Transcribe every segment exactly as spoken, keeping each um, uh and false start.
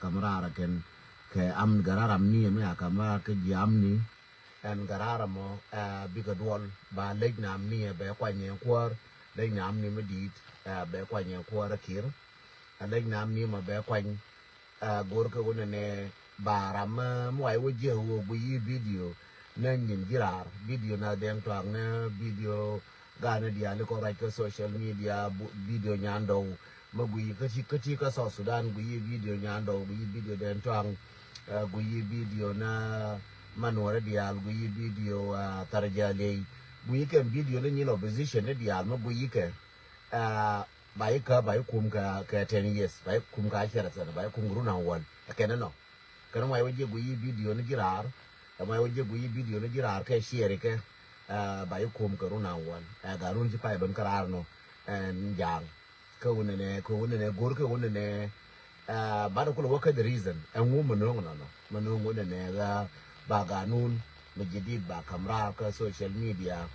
Kam raar ɛ kɛn kɛ am gɛ raar amni ɛmɛ a kam raar kä ji̱ amni. Ɛn gɛ raar ɛmɔ ɛ bikɛ duɔl ba lec na amni ɛ bɛ kuany ɛ kuäär. Lec na amni mi di̱i̱t ɛ bɛ kuany ɛ kuäär ɛ kir. Ɛ lec na amni mɔ bɛ kuany. Ɛ go̱r kɛ wunɛ nɛ ba ram mi wai wä jiɛ wä gui yi bidio. Nɛ nyin ji̱ raar bidio na dɛŋ tuaŋ nɛ bidio. Ganɛ diaal ikɔ ruac kä social media bidio nyandɔw. Mä gui kä ti kä ti kä South Sudan gui yi bidio nyandɔw gui yi bidio dɛn tuaŋ. Gui yi bidio na manuɔrɛ diaal gui yi bidio thar jalei. Gui yi kɛn bidio ni nyin opposition ni diaal mä gui yi kɛ. Ba yi kä ba yi kum kɛ ten years ba yi kum kɛ acɛrɛ sɛn ba yi kum guru na wal. Kɛn nɔ. Kɛn mwa yi wä jiɛ gui yi bidio ni ji̱ raar. Kɛn mwa yi wä jiɛ gui yi bidio ni ji̱ raar kɛ ciɛri kɛ. Ba yi kum kɛ run a wal ɛ ganun ci pay ben kä raar nɔ. Ɛn jaŋ kɛ wunɛ nɛ kɛ wunɛ nɛ go̱r kɛ wunɛ nɛ. Bat kul wä kä the reason ɛŋu mɛ no̱o̱ŋ nɔnɔ mɛ no̱o̱ŋ wunɛ nɛ ɣä ba ganun mɛ jidit ba kam raar kä social media.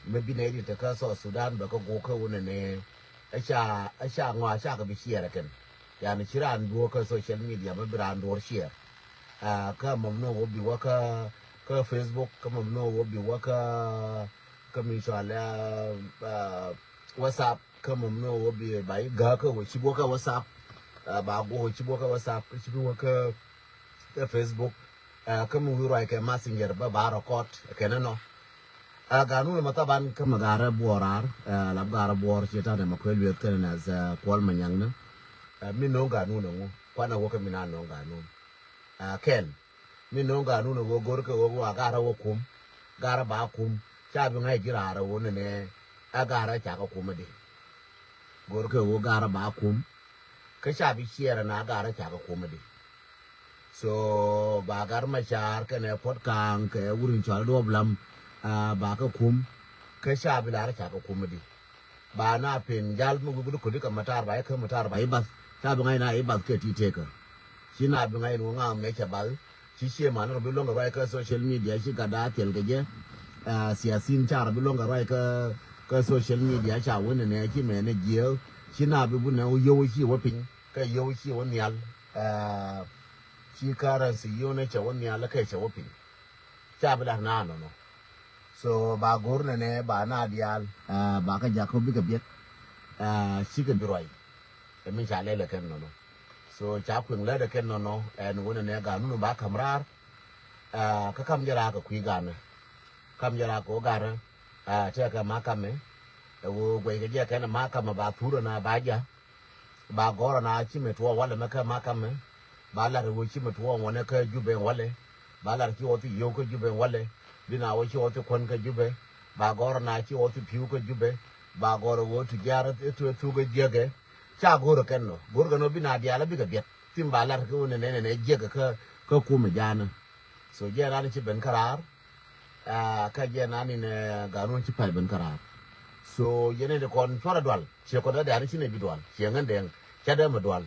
Mɛ bi nɛ di te kä South Sudan bɛ kä go̱r kɛ wunɛ nɛ. Ɛca ɛca ŋɔ ɛca kɛ bi ciɛɛr kɛn. Yani ci raan duɔ̱ɔ̱r kä social media mɛ bi raan duɔ̱ɔ̱r ciɛɛr. Kä mam ni wä bi wä kä kä Facebook kä mam ni wä bi wä kä kä mi cɔal WhatsApp kä mam ni wä bi ba yi gä kä wä ci bi wä kä WhatsApp. Ba guɔ wä ci bi wä kä WhatsApp kä ci bi wä kä kä Facebook. Kä mi wi̱i̱ ruac kɛ messenger bä ba record kɛn nɔ. Ganun mɛ thaban kä mɛ garɛ buɔɔr raar. Lap garɛ buɔɔr ci tanɛ mɛ kuɛ lueth kɛn nɛ kuɔl mɛ nyaŋ ni. Mi no̱o̱ŋ ganun ɛŋu kuanɛ wä kä mi na no̱o̱ŋ ganun. Kɛn mi no̱o̱ŋ ganun ɛŋu go̱r kɛ wä wa garɛ wä kum. Garɛ ba kum ca bi ŋa̱c ji̱ raar ɛ wä ni nɛ. Ɛ garɛ ca kɛ kum ɛ di. Go̱r kɛ wä garɛ ba kum. Kä ca bi ciɛɛr ɛn a garɛ ca kɛ kum ɛ di. So ba gar ma car kɛnɛ puɔt kaŋ kɛ wur in cɔal duɔp lam. Ba kɛ kum kä ca bi lar ca kɛ kum di. Ba na pen jal mi wi̱i̱ bi di kodi kɛ matar ba ikä matar ba ibath ca bi ŋa̱c na ibath kɛ ti tekä. Ci na bi ŋa̱c in wä ŋa̱a̱ŋ mɛ cɛ bath. Ci cie man rɔ bi luɔ̱ŋ kɛ ruac kä social media ci gat daa thiɛl kɛ jɛ. Siasin ca rɔ bi luɔ̱ŋ kɛ ruac kä social media ca wä nɛ nɛ ci mɛ nɛ jiɛ. Ci na bi bu nɛ wä yio̱w ci wä piny. Kɛ yio̱w ci wä nhial. Ci currency yio̱w nɛ cɛ wä nhial kɛ cɛ wä piny. Ca bi lat na nɔnɔ. So ba go̱r nɛ nɛ ba na diaal. Ba kä jak kä bikɛ biɛt. Cikɛ bi ruac. Ɛ mi ca lɛl ɛ kɛn nɔnɔ. So ca kueŋ lät ɛ kɛn nɔnɔ ɛn wä nɛ nɛ ganun ba kam raar. Kä kam jɛ raar kɛ kui̱ ganɛ. Kam jɛ raar kɛ wä garɛ. Tɛkɛ makamɛ. Ɛ wä guɛc kɛ jɛ kɛn makamɛ ba thurɛ na ba ja. Ba gɔrɛ na ci mɛ tuɔɔk walɛ mɛ kä makamɛ. Ba lar wä ci mɛ tuɔɔk wanɛ kä Jubɛ walɛ. Ba lar ci wä thi yio̱w kä Jubɛ walɛ. Bi na wä ci wä thi kuän kä Jubɛ. Ba gɔrɛ na ci wä thi pi̱w kä Jubɛ. Ba gɔrɛ wä tu jiar thu kä jiäkɛ. Ca go̱rɛ kɛn nɔ go̱rɛ kɛn nɔ bi na diaal bikɛ biɛt. Thim ba lar kä wä nɛ nɛ nɛ jiäkɛ kä kä kumɛ janɛ. So jiɛn an ci ben kä raar. Kä jiɛn an in ganun ci pay ben kä raar. So yɛn in kɔn cuarɛ dual ciɛ kɔn dɛ dɛn ci nɛ bi dual ciɛ ŋän dɛŋ. Ca dɛ mɛ dual.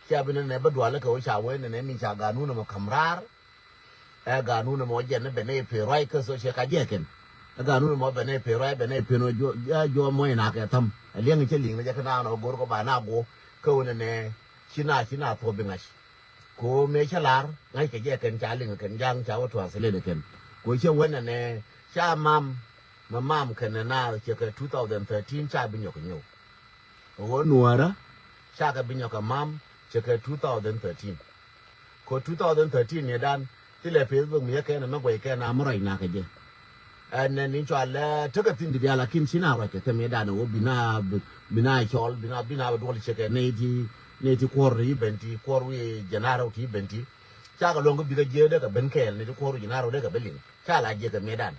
Cia bi nɛ nɛ bä dual kɛ wä ca wee nɛ nɛ min ca ganun mɛ kam raar. Ɛ ganun mɔ jɛn ni bɛ nɛ pee ruac kä so ciɛ ka jɛ kɛn. Ɛ ganun mɔ bɛ nɛ pee ruac bɛ nɛ pee nɔ juɔ mɔ in akɛ tham. Ɛ liɛŋ cɛ liŋ ni jɛ kä naan ɔ go̱r kɔ ba na go̱ kä wä nɛ nɛ ci na ci na thuɔ bi ŋa̱c. Ko mëë cä lar ŋa̱ckɛ jɛ kɛn ca liŋ kɛn ja̱a̱ŋ ca wä translate kɛn. Ko cä wä nɛnɛ ca mam mɛ mam kɛn nɛ naath cɛ kɛ two thousand thirteen ca bi nyɔk nyɔk. Ɣöö nuäärä ca kɛ bi nyɔk kɛ mam cɛ kɛ two thousand thirteen. Ko two thousand thirteen ni dan thilɛ Facebook mi yɛ kɛn mɛ guɛy kɛn a mɛ rɔy nakɛ jɛ. Ɛn nɛ ni cɔal lɛ tekɛ thin di diaal lakin ci na ruac kɛ kɛ mëëdan ɛ wä bi na bi na cɔl bi na bi na bɛ duɔl cɛ kɛ nɛy ti nɛy ti kuɔr ti ben ti kuɔr wi̱i̱ jɛn a rɛw ti ben ti. Cakɛ luɔ̱ŋ kä bikɛ jiɛ dee kɛ ben kɛɛl nɛy ti kuɔr wi̱i̱ jɛn a rɛw dee kɛ ben liŋ ca la jiɛ kɛ mëëdan.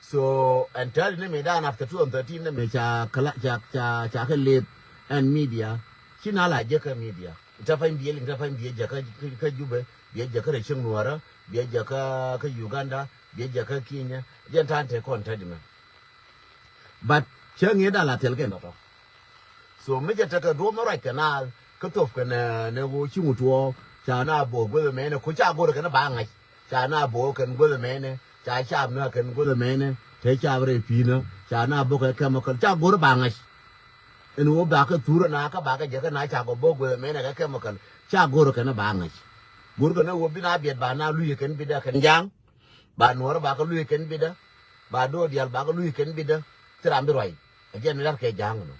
So ɛn tääri ni mëëdan after two thousand thirteen ni mëë ca kɛ la ca ca ca kɛ lep ɛn media. Ci na la jiɛ kɛ media. Tɛ pany biɛ liŋ tɛ pany biɛ jɛ kä kä Jubɛ biɛ jɛ kä rɛ cieŋ nuäärä. Biɛ jɛ kä kä Uganda. Biɛ jɛ kä Kenya jɛn ta̱a̱n te kɔn te dimɛ. But cä ŋi̱i̱c da̱l a thil kɛn tɔ̱tɔ̱. So mi cɛ tekɛ duɔ̱ɔ̱p mi ruac kɛ naath kä thop kɛn nɛ ɣöö ci ŋut tuɔɔk ca na bo̱o̱k guäth ɛmɛnɛ ku ca go̱rɛ kɛn ba ŋa̱c. Ca na bo̱o̱k kɛn guäth ɛmɛnɛ ca caap na kɛn guäth ɛmɛnɛ te caap rɛy pi̱i̱nä ca na bo̱o̱k kɛ chemical ca go̱rɛ ba ŋa̱c. Ɛn ɣöö bakɛ thur ɛn a kä bakɛ jɛ kä na ca gɔ bo̱o̱k gueth ɛmɛnɛ kɛ chemical ca go̱r kɛn ba ŋäc. Go̱r kɛn ɣöö bi na biɛt ba na luc kɛn bidä kɛn ja̱a̱ŋ. Ba nuɔ̱ɔ̱r ba kä luc kɛn bidä. Ba do̱r diaal ba kä luc kɛn bidä. Thil ram bi ruac. Ɛ jɛn mi lar kɛ ja̱a̱ŋ nɔ.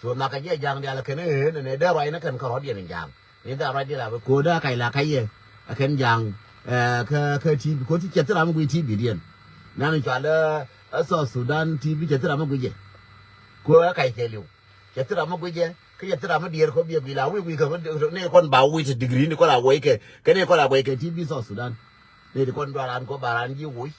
So nhakɛ jɛ ja̱a̱ŋ diaal kɛn ëë nɛ nɛ dee ruac ni kɛn kärɔ̱diɛn in ja̱a̱ŋ. Ni dee ruac diaal a bi ko̱o̱dä kac la kac yɛ. Ɛ kɛn ja̱a̱ŋ ɛ kä kä T V ko̱ ti cɛ thil ram mi guic T V diɛn. Nan in cual ɛ South Sudan T V cɛ thil ram mi guic jɛ. Ko̱ ɛ kac kɛ li̱w. Cɛ thil ram mi guic jɛ kä cɛ thil ram mi diɛɛr kɔ biɛ guic la wi̱i̱ wi̱i̱ kɛ ni kɔn ba wi̱i̱ ti degree ni kɔn a guic kɛ kɛ ni kɔn a guic kɛ T V South Sudan. Ni ti kɔn dual ran kɔ ba ran ji̱ wuc.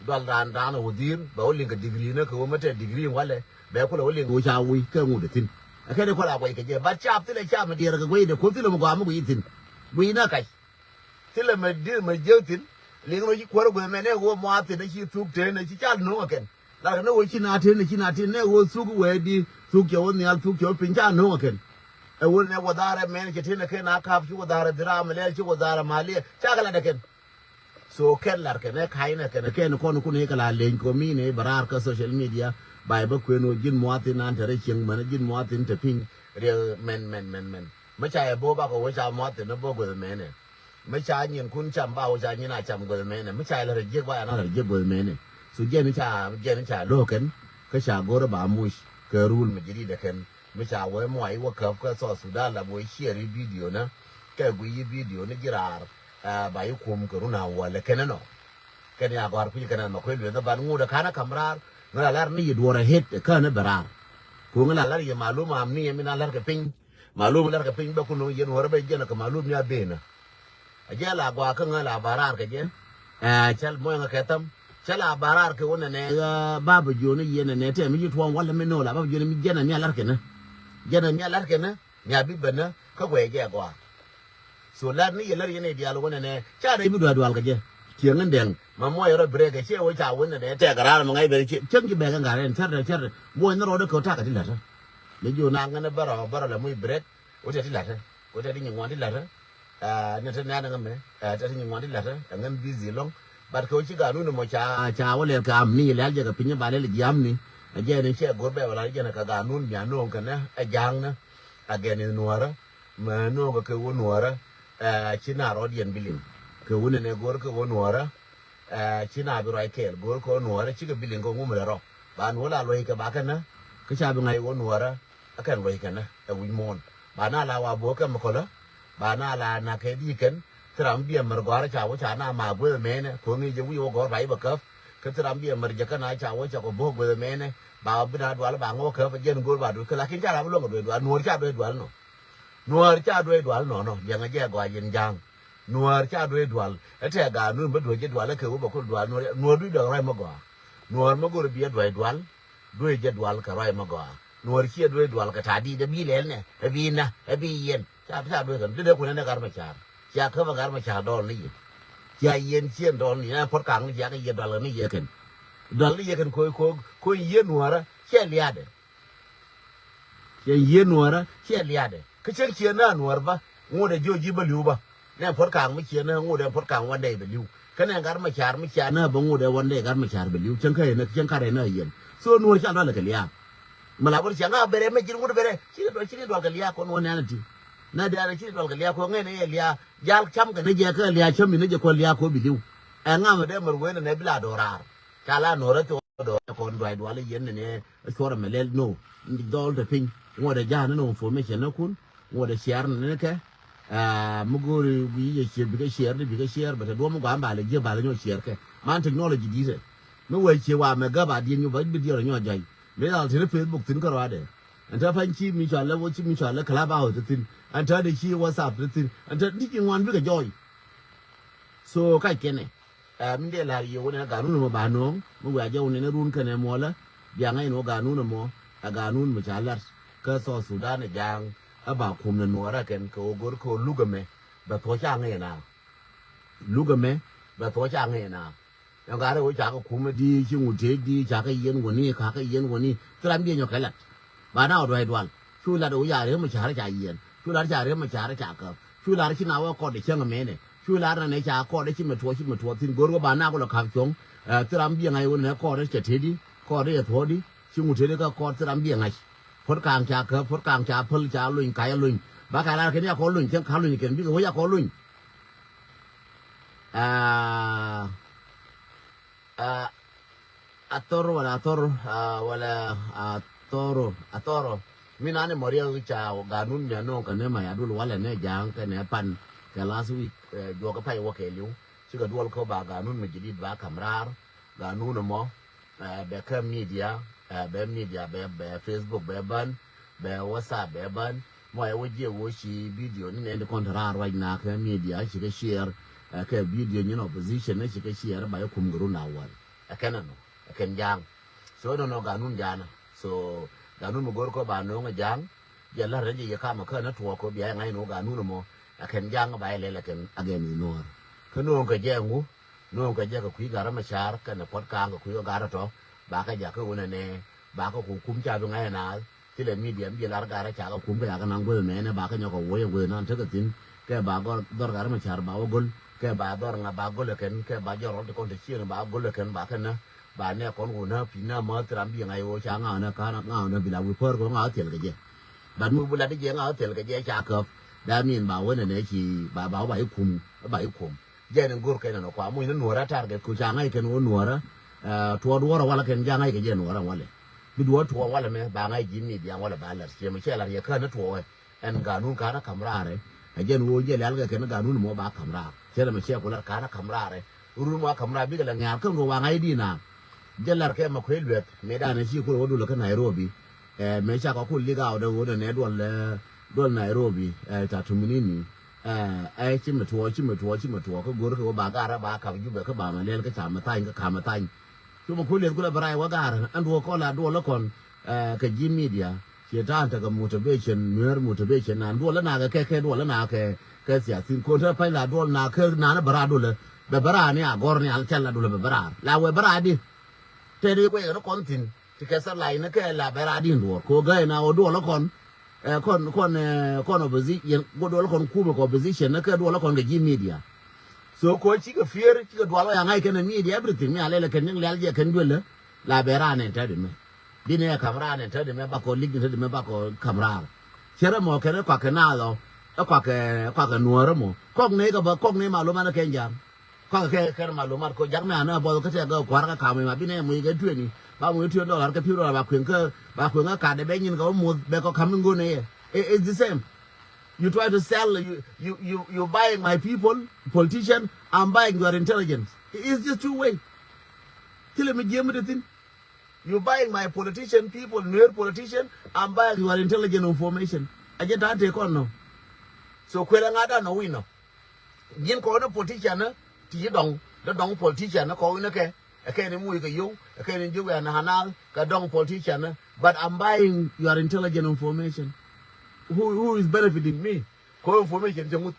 Dual ran ran a wudhi̱i̱r bɛ wä liŋ kɛ degree ni kɛ wä mi tɛ degree walɛ bɛ kulɛ wä liŋ kɛ wä ca wi̱i̱ kɛ ŋut thi̱n. Ɛ kɛ ni kɔn a guic kɛ jɛ but cap thilɛ cap mi diɛɛr kɛ guic de ko̱ thilɛ mi gɔaa mi guic thi̱n. Guic ni kac. Thilɛ mɛ di̱t mɛ jiäk thi̱n. Liŋ rɔ ci kuäär guäth mɛ nɛ ɣöö muath thi̱n ci thuk ten ci cal no̱o̱ŋ ɛ kɛn. Lar kɛ ni ɣöö ci na ten ci na ten nɛ ɣöö thuk wee di thuk cɛ wä nhial thuk cɛ wä piny ca no̱o̱ŋ ɛ kɛn. Ɛ wä nɛ wä dhaarɛ mɛn cɛ ten ɛ kɛn a kap ci wä dhaarɛ dhiram ɛ lɛl ci wä dhaarɛ maliɛ ca kɛ lat ɛ kɛn. So kɛn lar kɛn ɛ ka̱cnɛ kɛn ɛ kɛn kɔn kun i̱ kɛ la leny kɔ mi ni bɛ raar kä social media. Ba i̱ bä kuën ɣöö ji̱n muath thi̱n an te rɛ cieŋ mɛn ji̱n muath thi̱n te piny. Riɛ mɛn mɛn mɛn mɛn. Mi ca yɛ bo̱o̱k bakɔ wee ca muath thi̱n ɛ bo̱o̱k guäth mɛnɛ. Mi ca nyinkun cam ba wä ca nyin a cam guäth mɛnɛ mi ca ilɛ rɛ jiäk ba ya na rɛ jiäk guäth mɛnɛ. So jɛn ca jɛn ca lo̱o̱ kɛn kä ca go̱rä ba muc kɛ rul mi ji̱ ri̱t ɛ kɛn mi ca wee muac wä käp kä South Sudan la wee ciɛɛr i̱ bidio nä kɛ guiy i̱ bidio ni ji̱ raar. Ba i̱ kum kɛ run a wä lɛ kɛn ɛnɔ. Kɛn ya gɔ̱a̱r kui̱ kɛn ɛn ma kui̱ lueth ni ban ŋut ɛ ka̱n ɛ ka̱m raar ŋä la lar ni yɛ duɔ̱ɔ̱r ɛ het ɛ kään ɛ bɛ raar. Kuŋ ɛ la lar yɛ malum am ni yɛ min a lar kɛ piny. Malum lar kɛ piny bɛ kun yɛn wärä bɛ jɛn kɛ malum ya benä. A jɛ la gua kä ŋä la ba raar kɛ jɛ. Ɛ cɛl mɔy ŋä kɛ tham cɛ la ba raar kɛ wä nɛnɛ. Ba bɛ jiɔni yɛ nɛnɛ tɛ mi ci tuɔm walɛ mi no̱o̱ la ba bɛ jiɔni mi jɛn a mi a lar kɛ nä. Jɛn a mi a lar kɛ nä mi a bi bɛ nä kä guɛ jɛ gua. So lar ni yɛ lar yɛn ɛ dial wä nɛnɛ ca rɛ mi dual dual kɛ jɛ. Ciɛ ŋä dɛŋ ma mɔy rɔ brek kɛ ciɛ wä ca wä nɛnɛ tɛ kɛ raar mi ŋa̱c bɛ cieŋ ci bɛ kɛ ŋa̱r ɛn cɛr dɛ cɛr dɛ mɔy ni rɔ dɛ kɛ wä takɛ ti la̱t. Mi jiɔ na ŋän bärɔ bärɔ la muc brek. Wä tɛ ti la̱t. Wä tɛ ti nyi ŋuan ti la̱t. Ɛ ni te nɛn ŋä mɛ ɛ tɛ ti nyi ŋuan ti la̱t ɛ ŋän busy lɔŋ. But kɛ wä ci ganun mɔ ca ca wä lɛl kɛ am ni lɛl jɛ kɛ piny ba lɛl jiam ni. Ɛ jɛ ni cɛ go̱r bɛ wä la jɛ ni kɛ ganun mi a no̱o̱ŋ kɛ nɛ ɛ ja̱a̱ŋ nä. Ɛ gɛn ni nuɔ̱ɔ̱rä mɛ no̱o̱ŋ kɛ kɛ wä nuɔ̱ɔ̱rä. Ɛ ci na rɔ̱diɛn bi liŋ kɛ wä ni nɛ go̱r kɛ wä nuɔ̱ɔ̱rä. Ɛ ci na bi ruac kɛɛl go̱o̱r kɛ wä nuɔ̱ɔ̱rä cikɛ bi liŋ kɛ wä ŋum rɛ rɔ. Ba nuɔ̱ɔ̱r la luɔ̱c kɛ ba kɛ nä kä ca bi ŋa̱c wä nuɔ̱ɔ̱rä. Ɛ kɛn luɔ̱c kɛ nä ɛ wi̱c muɔ̱ɔ̱n ba na la wa bo̱o̱k kɛ mi kɔlä. Ba na la nak kɛ di kɛn. Thil ram biɛ mär gɔ̱a̱rä ca wä ca na ma gueth mɛnɛ ko̱ ŋi̱i̱c jɛ wi̱i̱ wä gɔ̱r ba i̱ bɛ käp. Kä thil ram biɛ mär jɛ kä na ca wä ca kɔ bo̱o̱k gueth mɛnɛ ba wä bi na dual ba ŋä wä käp ɛ jɛn go̱o̱r ba duɔ̱c kɛ lakin ca ram bi luɔ̱ŋ kɛ duɔ̱c dual nuɔ̱ɔ̱r ca duɔ̱c dual nɔ. Nuäär ca duee dual nɔnɔ liɛŋɛ jɛ gɔaa yɛn ja̱a̱ŋ. Nuäär ca duee dual ɛ tɛ ganun bä duee jɛ dual ɛ kɛ wä bä kul dual nuäär nuäär duee dual ruac mä gɔaa. Nuäär mä go̱r biɛ duee dual duee jɛ dual kɛ ruac mä gɔaa. Nuäär ciɛ duee dual kɛ ta̱a̱ di̱i̱t ɛ bi lɛl nɛ ɛ bi na ɛ bi yɛn ca ca duee kɛn dee kun ɛ nɛ gar mä ca̱a̱r. Cia käp ɛ gar mä ca̱a̱r dɔɔl ni yɛ. Cia yɛn ciɛn dɔɔl ni yɛ na puɔ̱t kaŋ ni cia kɛ yɛ dual ni yɛ kɛn. Dual ni yɛ kɛn koc koc koc yɛ nuäärä ciɛ liaadɛ. Ciɛ yieen nuäärä ciɛ liaadɛ kä cäŋ ciɛ nä nuäär bä. Ŋot ɛ jiɔ ji̱ bä li̱w bä nɛ puɔ̱t ka̱a̱ŋ mi ciɛ nä ŋot ɛ puɔ̱t ka̱a̱ŋ wandɛ bɛ li̱w. Kä nɛ gat mɛ ca̱a̱r mi cia nä bä ŋot ɛ wandɛ gat mɛ ca̱a̱r bɛ li̱w cäŋ kä ɛ nä cäŋ kat ɛ nä yieen. So nuäär ca lualɛ kɛ liaak. Mɛ la bä ri cia ŋa bɛrɛ mɛ ji̱n ŋot bɛrɛ ci ni dual ci ni dual kɛ liaak kɔn wä nɛn ti. Na diaal ci ni dual kɛ liaak kɔn ŋɛn ɛ liaak. Jal cam kɛ ni jɛ kä liaak cam mi ni jɛ kɔn liaak kɔ bi li̱w. Ɛ ŋa mɛ dee mɛ ruwen nɛ bi la dɔɔraar. Ca la nuɔrä thok dɔɔr kɔn duay dual i̱ yɛn nɛnɛ. Cuɔr ɛmɛ lɛl no. Dhɔl te piny ŋuɔt ɛ ja̱a̱n ni no information ni kun. Ŋuɔt ɛ share ni ni kɛ. Mi go̱o̱ri wi̱i̱ yɛ share bikɛ share ni bikɛ share bɛ te duɔm mi gua̱a̱m ba lɛ jiɛ ba lɛ nyɔ share kɛ. Man technology di̱i̱t ɛ mi wee cie wa mɛ gäp a diɛn nyɔ ba bi diɛn rɔ nyɔ jay. Mi dhal te ni Facebook thin kärɔadɛ. Ɛn te pany ci mi cɔal lɛ wä ci mi cɔal lɛ Clubhouse te thin ɛn te de ci WhatsApp te thin ɛn te ti ci ŋuan bikɛ jɔɔy. So kac kɛnɛ. Ɛ mi dee la̱r yɛ wunɛ ganun mɔ ba nööŋ mi wiaa jɛ wunɛ ni run kɛnɛ mɔlä. Biaŋä in wä ganun mɔ ɛ ganun mi ca la̱r kä South Sudan ɛ ja̱a̱ŋ. Ɛ ba kum ni nuɔɔrä kɛn kɛ wä go̱r kɛ wä luk ɛmɛ bɛ thuɔ̱c ca ŋɛn a. Luk ɛmɛ bɛ thuɔ̱c ca ŋɛn a. Ɛn gat rɛ wä ca kɛ kum di ci ŋut tëëk di ca kɛ yiɛn wäni ka kɛ yiɛn wäni thil ram biɛ nyɔk kɛ lat. Ba na wä duay dual cu lat wä ca riäm mi ca̱rä ca yiɛn cu lat ca riäm mi ca̱rä ca käp. Cu lar ci na wä kɔt de cäŋ mɛnɛ cu lar na nɛ ca kɔt de ci mɛ tuɔ ci mɛ tuɔ thin go̱r wä ba na kulɛ kap cuɔ̱ŋ. Thi ram biɛ ŋa̱c wä nɛ kɔt de cɛ tedi kɔt de cɛ thuɔ̱di ci ŋut tedi kä kɔt thi ram biɛ ŋa̱c. Puɔ̱t ka̱a̱ŋ ca käp, puɔ̱t ka̱a̱ŋ ca päl, ca luny, ka̱c a luny. Ba ka̱ lar kɛn ya kɔ luny, cäŋ ka̱ luny kɛn, bikɛ wec a kɔ luny. Aa, aa, Athor wala Athor, aa, wala Athoro, Athoro. Mi nani mɔ riɛk ca ganun mi a no̱o̱ŋ kɛ ni ma ya dul walɛ ni ja̱a̱ŋ kɛ ni pan kɛ last week, ɛ, juɔk kɛ pay wä kɛ li̱w. Cikɛ duɔl kä ba ganun mi jidit ba ka̱m raar. Ganun mɔ, ɛ, bɛ kä media, ɛ, bɛ media, bɛ, bɛ Facebook, bɛ bän, bɛ WhatsApp, bɛ bän. Mɔ ɛ wä jiɛ wä ci video ni nɛn ti kɔn te raar ruac na kɛ media, cikɛ share, ɛ, kɛ video nyin opposition ni cikɛ share ba yɛ kum gɛ run a wal. Ɛ kɛn ɛnɔ, ɛ kɛn ja̱a̱ŋ. So ɛnɔnɔ ganun ja̱a̱n ɛ. So ganun mi go̱r kɔ ba no̱o̱ŋ ɛ ja̱a̱ŋ. Jɛ la̱r rɛc jɛ yɛ kamɛ kä ni tuɔɔk kɔ bia yɛ ŋa̱c ni wä ganun mɔ. Ɛ kɛn ja̱a̱ŋ ba yɛ lɛl ɛ kɛn again i̱ nuɔ̱ɔ̱r. Kä no̱o̱ŋ kɛ jɛ ŋu, no̱o̱ŋ kɛ jɛ kɛ kui̱ Gat Macar kɛnɛ Puɔ̱t Ka̱a̱ŋ kɛ kui̱ Gat Tɔ̱. Ba kɛ jakä wä nɛnɛ, ba kɛ ku kum ca bi ŋa̱c ɛ naath. Thilɛ media mi bi lar Gat ca kɛ kum kɛ yakɛ naŋ guäth mɛnɛ ba kɛ nyɔk kɛ wuɔ̱c ɛ guäth nan tekɛ thi̱n. Kɛ ba gɔr dhɔr Gat Macar ba wä go̱l. Kɛ ba dhɔr ŋa ba go̱l ɛ kɛn, kɛ ba jɔr rɔl ti kɔn te cieen ba go̱l ɛ kɛn ba kɛn nä. Ba nɛ kɔn wun nä pi̱n nä mä thiram bi ŋa̱c wä ca ŋa̱ nä ka̱n ŋa̱ nä bi la wi̱i̱ pär kɛ ŋa̱ thil kɛ jɛ. But mi bi la di jɛ ŋa̱ thil kɛ jɛ ca käp. That mean ba wä nɛ nɛ ci ba, ba, ba i̱ kum, ba i̱ kum. Jɛ ni go̱r kɛn nɔ kua muc ni nuɔrä target ku ca ŋa̱c kɛn wä nuɔrä. Ɛ, tuɔɔk duɔrä walɛ kɛn ca ŋa̱c kɛ jɛ nuɔrä walɛ. Bi duɔɔk tuɔɔk walɛ mɛ ba ŋa̱c ji̱ media walɛ ba lɛr ciɛ mɛ cɛ lar yɛ kään ni tuɔɔk ɛ. Ɛn ganun ka̱n a ka̱m raarɛ. Ɛ jɛn ɣöö jɛ lial kɛ kɛn ganun mɔ ba ka̱m raar. Cɛ lɛ mɛ cɛ ku lar ka̱n a ka̱m raarɛ. Run mɔ a ka̱m raar bikɛ lɛ ŋɛ̈ɛ̈r kɛn ɣöö wa ŋa̱c di na. Jɛ lar kɛ mɛ kuec luɛth mëë danɛ ci kulɛ wä dulɛ kä Nairobi. Ɛ, mëë ca kɔ kul lik a wä dee ɣöö dee nɛ duɔl, ɛ, duɔl Nairobi, ɛ, ca tuminini. Ɛ, ɛ, ci mɛ tuɔɔk, ci mɛ tuɔɔk, ci mɛ tuɔɔk kä go̱r kɛ wä ba gaarä ba kap Jubɛ kä ba mɛ lɛl kä ca mɛ thany kä ka mɛ thany. Cumɛ kulieth kulɛ bɛ ray wä gaar ɛn duɔ̱ɔ̱k kɔn la duɔl lä kɔn, ɛ, kɛ ji̱ media. Ciɛ ta̱a̱n tekɛ motivation, nueer motivation nan duɔl lä nakɛ kɛ, kɛ duɔl lä nakɛ kɛ thiathin. Kon te pɛny la duɔl nakɛ nanɛ bɛ raa duɔlɛ. Bɛ bɛ raa ni a gɔr ni al cɛl la duɔlɛ bɛ bɛ raa. La wɛ bɛ raa di. Te di kuɛ kɛ ni kɔn thin. Ti kɛ thar lay ni kɛ la bɛ raa di duɔl. Ko gäy na wä duɔl lä kɔn. Ɛ, kɔn, kɔn, ɛ, kɔn opposition, go duɔl kɔn kumɛ kɛ opposition ni kɛ duɔl kɔn kɛ ji̱ media. So ko cikɛ fear, cikɛ duɔl wä ya ŋa̱c kɛn ɛ media, everything mi a lɛl ɛ kɛn ni lial jɛ kɛn duël lɛ, la bɛ raan ɛn tädi mɛ. Bi ni ɛ ka̱m raan ɛn tädi mɛ, bakɔ lik ni tädi mɛ, bakɔ ka̱m raan. Cɛ rɛ mɔ kɛn ɛ kuak kɛ naath ɔ, ɛ kuak kɛ, kuak kɛ nuɔ̱ɔ̱rä mɔ. Kɔk ni kɛ bä, kɔk ni malumat ni kɛn ja̱a̱ŋ. Kɔk kɛ kɛn malumat ko ja̱a̱ŋ ni anɛ buɔth kä tɛ gɛ kua̱r kä ka̱m ima bi ni ɛ muc kɛ twenty. Ba muc twenty dollar kä pi̱w dollar ba kueŋ kä, ba kueŋ kä ka̱t ɛ bɛ nyin kɛ wä muth bɛ kɔ ka̱m in go̱n ɛ yɛ. It, it's the same. You try to sell, you, you, you, you buying my people, politician, I'm buying your intelligence. It's just two way. Thilɛ mi jiɛm mi te thin. You buying my politician, people, Nuer politician, I'm buying your intelligent information. A jɛ ta̱a̱ tëë kɔn nɔ. So kuël a ŋa̱t a nɔ wi̱i̱ nɔ. Ji̱n kɔn ni politician ni ti ji̱ dɔŋ, dee dɔŋ politician ni kɔn ni kɛ. Ɛ kɛn in muc kɛ yio̱w, ɛ kɛn in ji̱ wɛ̈n a nath kɛ dɔŋ politician ni. But I'm buying your intelligent information. Who, who is benefiting me? Ko information cɛ ŋuth.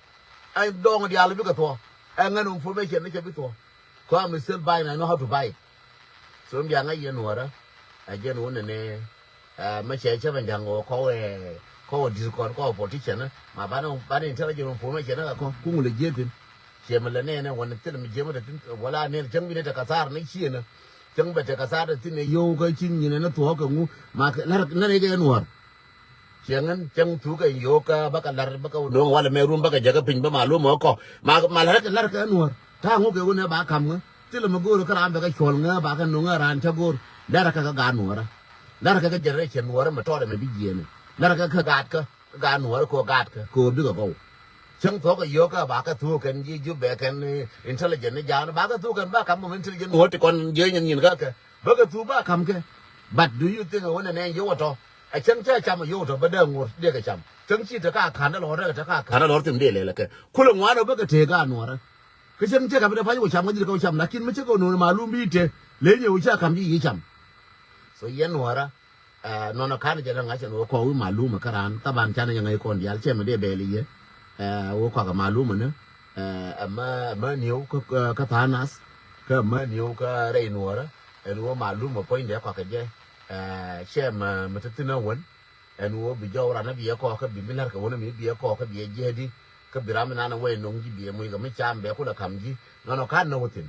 Ɛn dɔŋ diaal bikɛ thuɔ̱k. Ɛn ŋän information ni cɛ bi thuɔ̱k. Ko I'm still buying, I know how to buy it. So in bia ŋa̱c yɛn nuɔrä. Ɛ jɛn wun ni ni, ɛ, mɛ cɛ cɛ bɛ ja̱ŋ wä kɔwɛ, kɔwɛ di̱t kɔn kɔwɛ politician ni. Ma banɛ, banɛ intelligent information ni kɛ kɔ. Kuŋ lɛ jiɛ thin. Ciɛ mi lɛ nɛɛnɛ wä ni thil mi jiɛ mi te thin. Wala nɛɛn cäŋ bi ni te kathar ni ciɛ ni. Cäŋ bɛ te kathar te thin ni yio̱w kä ci nyin ni thuɔ̱k kɛ ŋu. Ma kɛ lar nɛn ikɛ yɛn nuɔr. Cieŋ in cieŋ thuk kɛ yo̱o̱k kä bä kɛ la̱r bä kɛ no̱o̱ŋ walɛ mɛ rum bä kɛ jäkä piny bä malum ɔ kɔ. Ma, ma la̱r kɛ la̱r kɛ nuɔ̱ɔ̱r. Ta̱a̱ ŋuk kɛ wun ɛ ba ka̱m ŋä. Thilɛ mi go̱o̱r kä raan bɛ kɛ cuɔl ŋä ba kɛ no̱o̱ŋ ɛ raan cä go̱o̱r. La̱r kɛ kɛ gaat nuɔ̱ɔ̱rä. La̱r kɛ kɛ generation nuɔ̱ɔ̱rä mi tɔɔdɛ mɛ bi jiɛɛnɛ. La̱r kɛ kɛ gaat kä, gaat nuɔ̱ɔ̱rä kɛ ɣöö gaat kä, kɛ ɣöö bikɛ gɔw. Cäŋ thuɔ̱k kɛ yo̱o̱k kä ba kɛ thuk kɛn ji̱ Jubɛ kɛn, eh, intelligent ni ja̱a̱n. Ba kɛ thuk kɛn ba ka̱m kɛ intelligent nuɔ̱ɔ̱r ti kɔn jiɛ nyin nyin kä kɛ. Bä kɛ thuk ba ka̱m kɛ. But do you think ɛ wun ɛ nɛn yio̱w ɛ tɔ? Ɛ cäŋ cä cam ɛ yio̱w tɔ bä dee ŋuɔ̱t dee kɛ cam. Cäŋ ci te ka ka̱n dee lɔ̱r, te ka ka̱n dee lɔ̱r thim dee lɛl ɛ kɛ. Kulɛ ŋuan ɛ bä kɛ tëë ka nuɔ̱ɔ̱rä. Kä cäŋ cä ka̱m dee pa̱ny wä cam kä ji̱ kɛ wä cam, lakin mi cä kɛ wä no̱o̱ŋ malum bi te. Leny ɛ wä cä ka̱m ji̱ yi cam. So yɛn nuɔ̱ɔ̱rä, ɛ, nɔnɔ ka̱n jɛ dee ŋa̱c ɛn wä kɔk wi̱i̱ malum ɛ kä raan. Thaban canɛ jɛ ŋa̱c kɔn diaal cɛ mi dee bɛɛl i̱ yɛ. Ɛ, wä kɔak ɛ malum ɛnɛ. Ɛ, ɛmɛ, ɛmɛ niw kä, kä, kä tha̱a̱ŋ nath. Kä ɛmɛ niw kä rɛy nuɔ̱ɔ̱rä. Ɛn wä malum ɛ puɔ̱nydɛ kɔak kɛ jɛ. Ɛ, cɛ mɛ, mɛ te thi̱n ɛ wän. Ɛn wä bi jɔw ran ɛ bi ɛ kɔk kä bi mi la̱r kɛ wän ɛ mi bi ɛ kɔk kä bi ɛ jiɛɛdi. Kä bi ram mi nan ɛ wä ɛ no̱ŋ ji̱ bi ɛ muc kɛ mi cam bɛ kulɛ ka̱m ji̱. Nɔnɔ ka̱n nɛ wä thi̱n.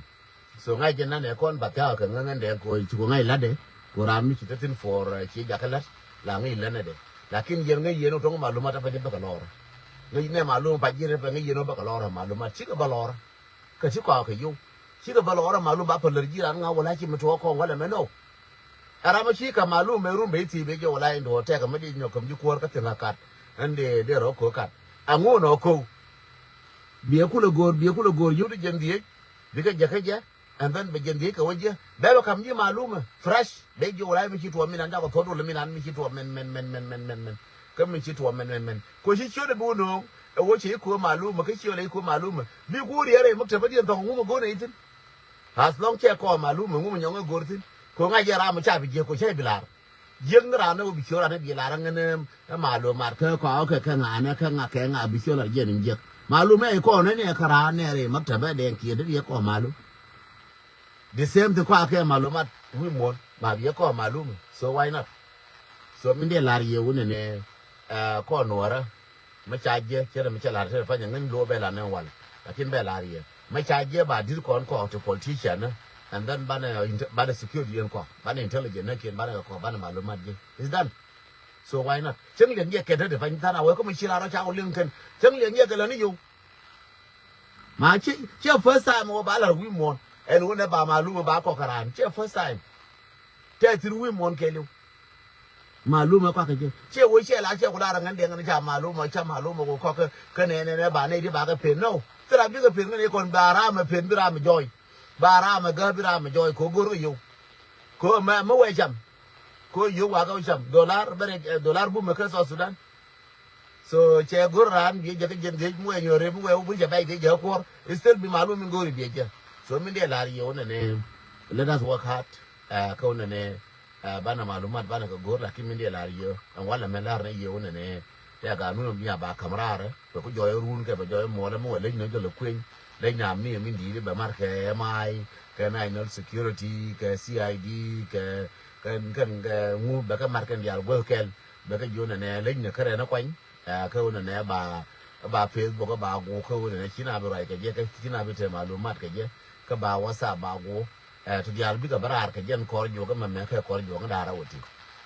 So ŋa̱c jɛ nan ɛ kɔn ba thia̱a̱k kɛ ŋäŋ ɛn dɛ ko ci kɔ ŋa̱c la̱tdɛ. Ko ram mi ci te thi̱n for, ɛ, ci jakä la̱t. La ŋäc lɛn ɛ dɛ. Lakin yɛn ŋäc yɛn wä tuɔ̱ŋ malumat a pɛn i̱ bäkɛ lɔr. Ŋäc nɛ malum pa ji̱n ɛ pɛn ŋäc yɛn wä bäkɛ lɔr malumat cikɛ bä lɔr. Kä ci kɔakɛ yio̱w. Cikɛ bä lɔr malum ba pälär ji̱ ran ŋa wala ci mi tuɔɔk kɔŋ wala mɛ nɔ. Ɛ ram mi ci kɛ malum mɛ rum bɛ i̱ thii bɛ jɛ wala in duɔ̱ɔ̱r tɛkɛ mi di nyɔk käm ji̱ kuäär kä thiŋ a kat. Ɛn dee dee rɔ ko̱ kat. Ɛŋu nɔ ko̱. Biɛ kulɛ go̱o̱r biɛ kulɛ go̱o̱r yio̱w di jɛn dhiec. Bikɛ jɛ kä jɛ. And then bɛ jɛn dhiec kɛ wä jiɛ bɛ bɛ kam ji̱ malumɛ fresh bɛ jiɛ wala mi ci tuɔɔk mi nan jakɔ thuɔ̱k dol mi nan mi ci tuɔɔk mɛn mɛn mɛn mɛn mɛn mɛn mɛn. Kä mi ci tuɔɔk mɛn mɛn mɛn ko ci ciötdɛ bi wä no̱o̱ŋ. Ɛ wä ci i̱ kuäär malumɛ kä ciötdɛ i̱ kuäär malumɛ bi kuäär yɛrɛ i̱ mäk tɛpä diɛn thɔŋ ŋumɛ go̱o̱nɛ i̱ thi̱n. As long cɛ kɔɔr malumɛ ŋumɛ nyɔŋ i̱ go̱o̱r thi̱n. Ko ŋa̱c jɛ ram mi ca bi jiɛ ko cɛ bi lar. Jiäk ni raan ni wä bi ciöt raan ni bi lar ŋän ɛ malumat kä kɔakɛ kɛ ŋa̱nɛ kɛ ŋa̱ kɛ ŋa̱ bi ciöt lar jiɛn in jiäk. Malum ɛ kɔn ni ɛ kä raan nɛɛr in maktaba dɛŋ kiɛ dee yɛ kɔn malum. The same thing kɔakɛ malumat wi̱i̱ muɔ̱n ma bi yɛ kɔn malum. So why not? So min dee lar yɛ wunɛ ni ɛ kɔn nuɔrä. Mi ca jiɛ cɛ mi cɛ lar tɛ panyɛ ŋin lo bɛ lar ni wal. Lakin bɛ lar yɛ mi ca jiɛ ba dir kɔn kɔk ti politician ni. And then banɛ banɛ security yɛn kɔk banɛ intelligent ni kiɛn banɛ kɔk banɛ malumat jiɛ. It's done. So why not? Cäŋ liɛŋ yɛ kɛ dee pany than a wee kä mi ci lar rɔ ca wä liŋ kɛn cäŋ liɛŋ yɛ kɛ lɛ ni yow. Ma ci ci first time wä ba lar wi̱i̱ muɔ̱n ɛn wä nɛ ba malum ba kɔk kɛ raan ci first time. Tɛ thin wi̱i̱ muɔ̱n kɛ liw. Malumɛ kɔakɛ jɛ ciɛ wee ciɛ la ciɛ ku la raŋ ɛn dɛŋ ɛn ca malumɛ ca malumɛ ku kɔkɛ. Kä nɛ nɛ nɛ ba nɛ di ba kɛ pen nɔ thil a bikɛ pen ŋän ikɔn ba ramɛ pen bi ramɛ jɔy. Ba ramɛ gä bi ramɛ jɔy ko go̱r kɛ yow. Ko mɛ mɛ wee cam. Ko yow wa kɛ wee cam dolar bɛ rɛ dolar bumɛ kä South Sudan. So cɛ go̱r raan biɛ jɛ kä jɛn dhiec mi wee nyɔri mi wee wee bul cɛ bɛc dhiec jɛ kä kuɔr. Still bi malum in go̱r biɛ jɛ. So min dee lar yɛ wä nɛ nɛ let us work hard. Kä wä nɛ nɛ Banɛ malumat banɛ kɛ go̱r lakin min diɛ lar yɛ ɛn walɛ mɛ lar nɛ yɛ wunɛ nɛ. Tɛ ganun mi a ba kam raarɛ bɛ ku jɔyɛ run kɛ bɛ jɔyɛ muɔlɛ mi wɛ leny nɔ jɔlɛ kueny. Leny na mi mi di̱i̱t bɛ mar kɛ M I kɛ national security kɛ C I D kɛ kɛ kɛ ŋu bɛ kɛ mar kɛn diaal guäth kɛl. Bɛ kɛ ji̱ wunɛ nɛ leny nɛ kärɛ nɛ kuany. Ɛ kä wunɛ nɛ ba ba Facebook ba gu kä wunɛ nɛ ci na bi ruac kɛ jɛ kä ci na bi te malumat kɛ jɛ. Kä ba WhatsApp ba gu. Ɛ ti diaal bikɛ bä raar kɛ jɛn kɔr juɔk mɛmɛ kɛ kɔr juɔk da̱rä wä ti.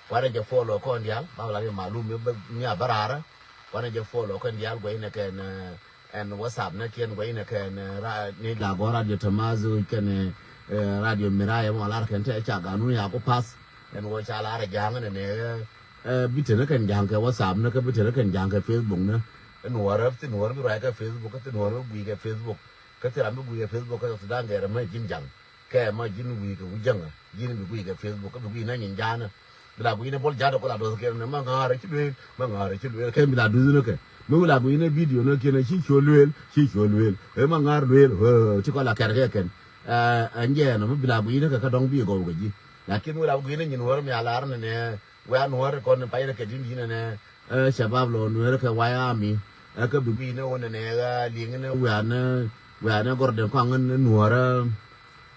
Kuanɛ jɛ follow kɔn diaal ba wä la ri malum mi a bä raarä. Kuanɛ jɛ follow kɔn diaal guɛy nɛ kɛn ɛn WhatsApp nɛ kiɛn guɛy nɛ kɛn ni la gɔn radio tamazu kɛn radio miraya mɔ lar kɛn tɛ ca ganun ya ku pass. Ɛn wä ca lar jaŋ nɛ nɛ bi tɛn kɛn jaŋ kɛ WhatsApp nɛ kɛ bi tɛn kɛn jaŋ kɛ Facebook nɛ. Ɛn wä rɛ ti wä bi ruac kɛ Facebook kɛ ti wä bi guiy kɛ Facebook. Kä thil ram bi guic kɛ Facebook kä Sudan gɛr mɛ ji̱n jaŋ. Kɛ mɛ ji̱n wi̱i̱ kɛ wi̱i̱ jäŋä ji̱n bi guic kɛ Facebook kä bi guic nä nyin ja̱a̱nä. Bi la guic nä bol ja̱a̱dä kɔ la duɔth kɛ nä mɛ ŋa̱a̱r ci lueel mɛ ŋa̱a̱r ci lueel kɛ bi la duth nä kɛ. Mi wi la guic nä video nä kiɛn ci cuɔ lueel ci cuɔ lueel. Ɛ mɛ ŋa̱a̱r lueel ɛ ci kɔ la kɛr kɛ kɛn. Ɛ jɛ nä mi bi la guic nä kɛ kä dɔ̱ŋ bi gɔw kɛ ji̱. Lakin wi la guic nä nyin wär mi a lar nä nɛ. Wia nuɔ̱ɔ̱r kɔn pay rɛ kɛ di̱n di̱n ɛnɛ. Ɛ shabab lɔ nuɛɛr kɛ way army. Ɛ kä bi guiy ni wä nɛnɛ ɣä liŋ ni wia ni wia ni gɔr den kɔaŋ ni nuɔ̱ɔ̱rä.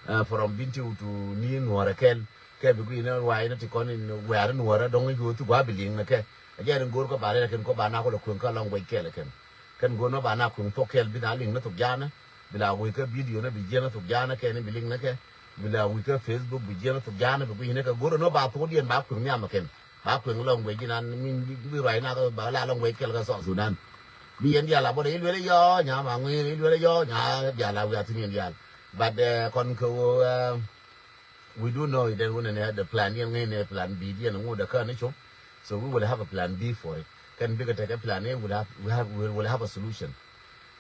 Ɛ from Bentiu to ni nuɔ̱ɔ̱rä kɛl kɛ bi guiy ni ruac ni ti kɔn in wia ni nuɔ̱ɔ̱rä dɔŋ ni yuɔth ti gua bi liŋ ni kɛ. Ɛ jɛ ni go̱o̱r kɔ ba rɛl kɛn kɔ ba na kɔ lɛ kueŋ kä lɔŋ guɛc kɛl kɛn. Kɛn go̱o̱r ni ba na kueŋ thok kɛl bi na liŋ ni thok jaanä. Bi la guiy kä video ni bi jiɛn ni thok jaanä kɛn bi liŋ ni kɛ. Bi la wi̱i̱ kä Facebook bi jiɛn thok ja̱a̱n bi gui̱c ni kɛ go̱r ɛn ɣöö ba thok diɛn ba kueŋ nhiam kɛn. Ba kueŋ lɔŋ guic ji̱n an min bi ruac nak ba la lɔŋ guic kɛl kä South Sudan. Bi yɛn diaal a bɔdɛ i̱ luel i̱ yɔɔ nya ma ŋui̱n i̱ luel i̱ yɔɔ nya diaal a wi̱i̱ a thi̱n yɛn diaal. But kɔn kɛ ɣöö we do know it ɛn wun ɛn ɛ the plan diɛn ŋäcnɛ plan B diɛn ŋot ɛ kä ni cop. So we will have a plan B for it. Kɛn bikɛ tekɛ plan A will have, we have, we will have a solution.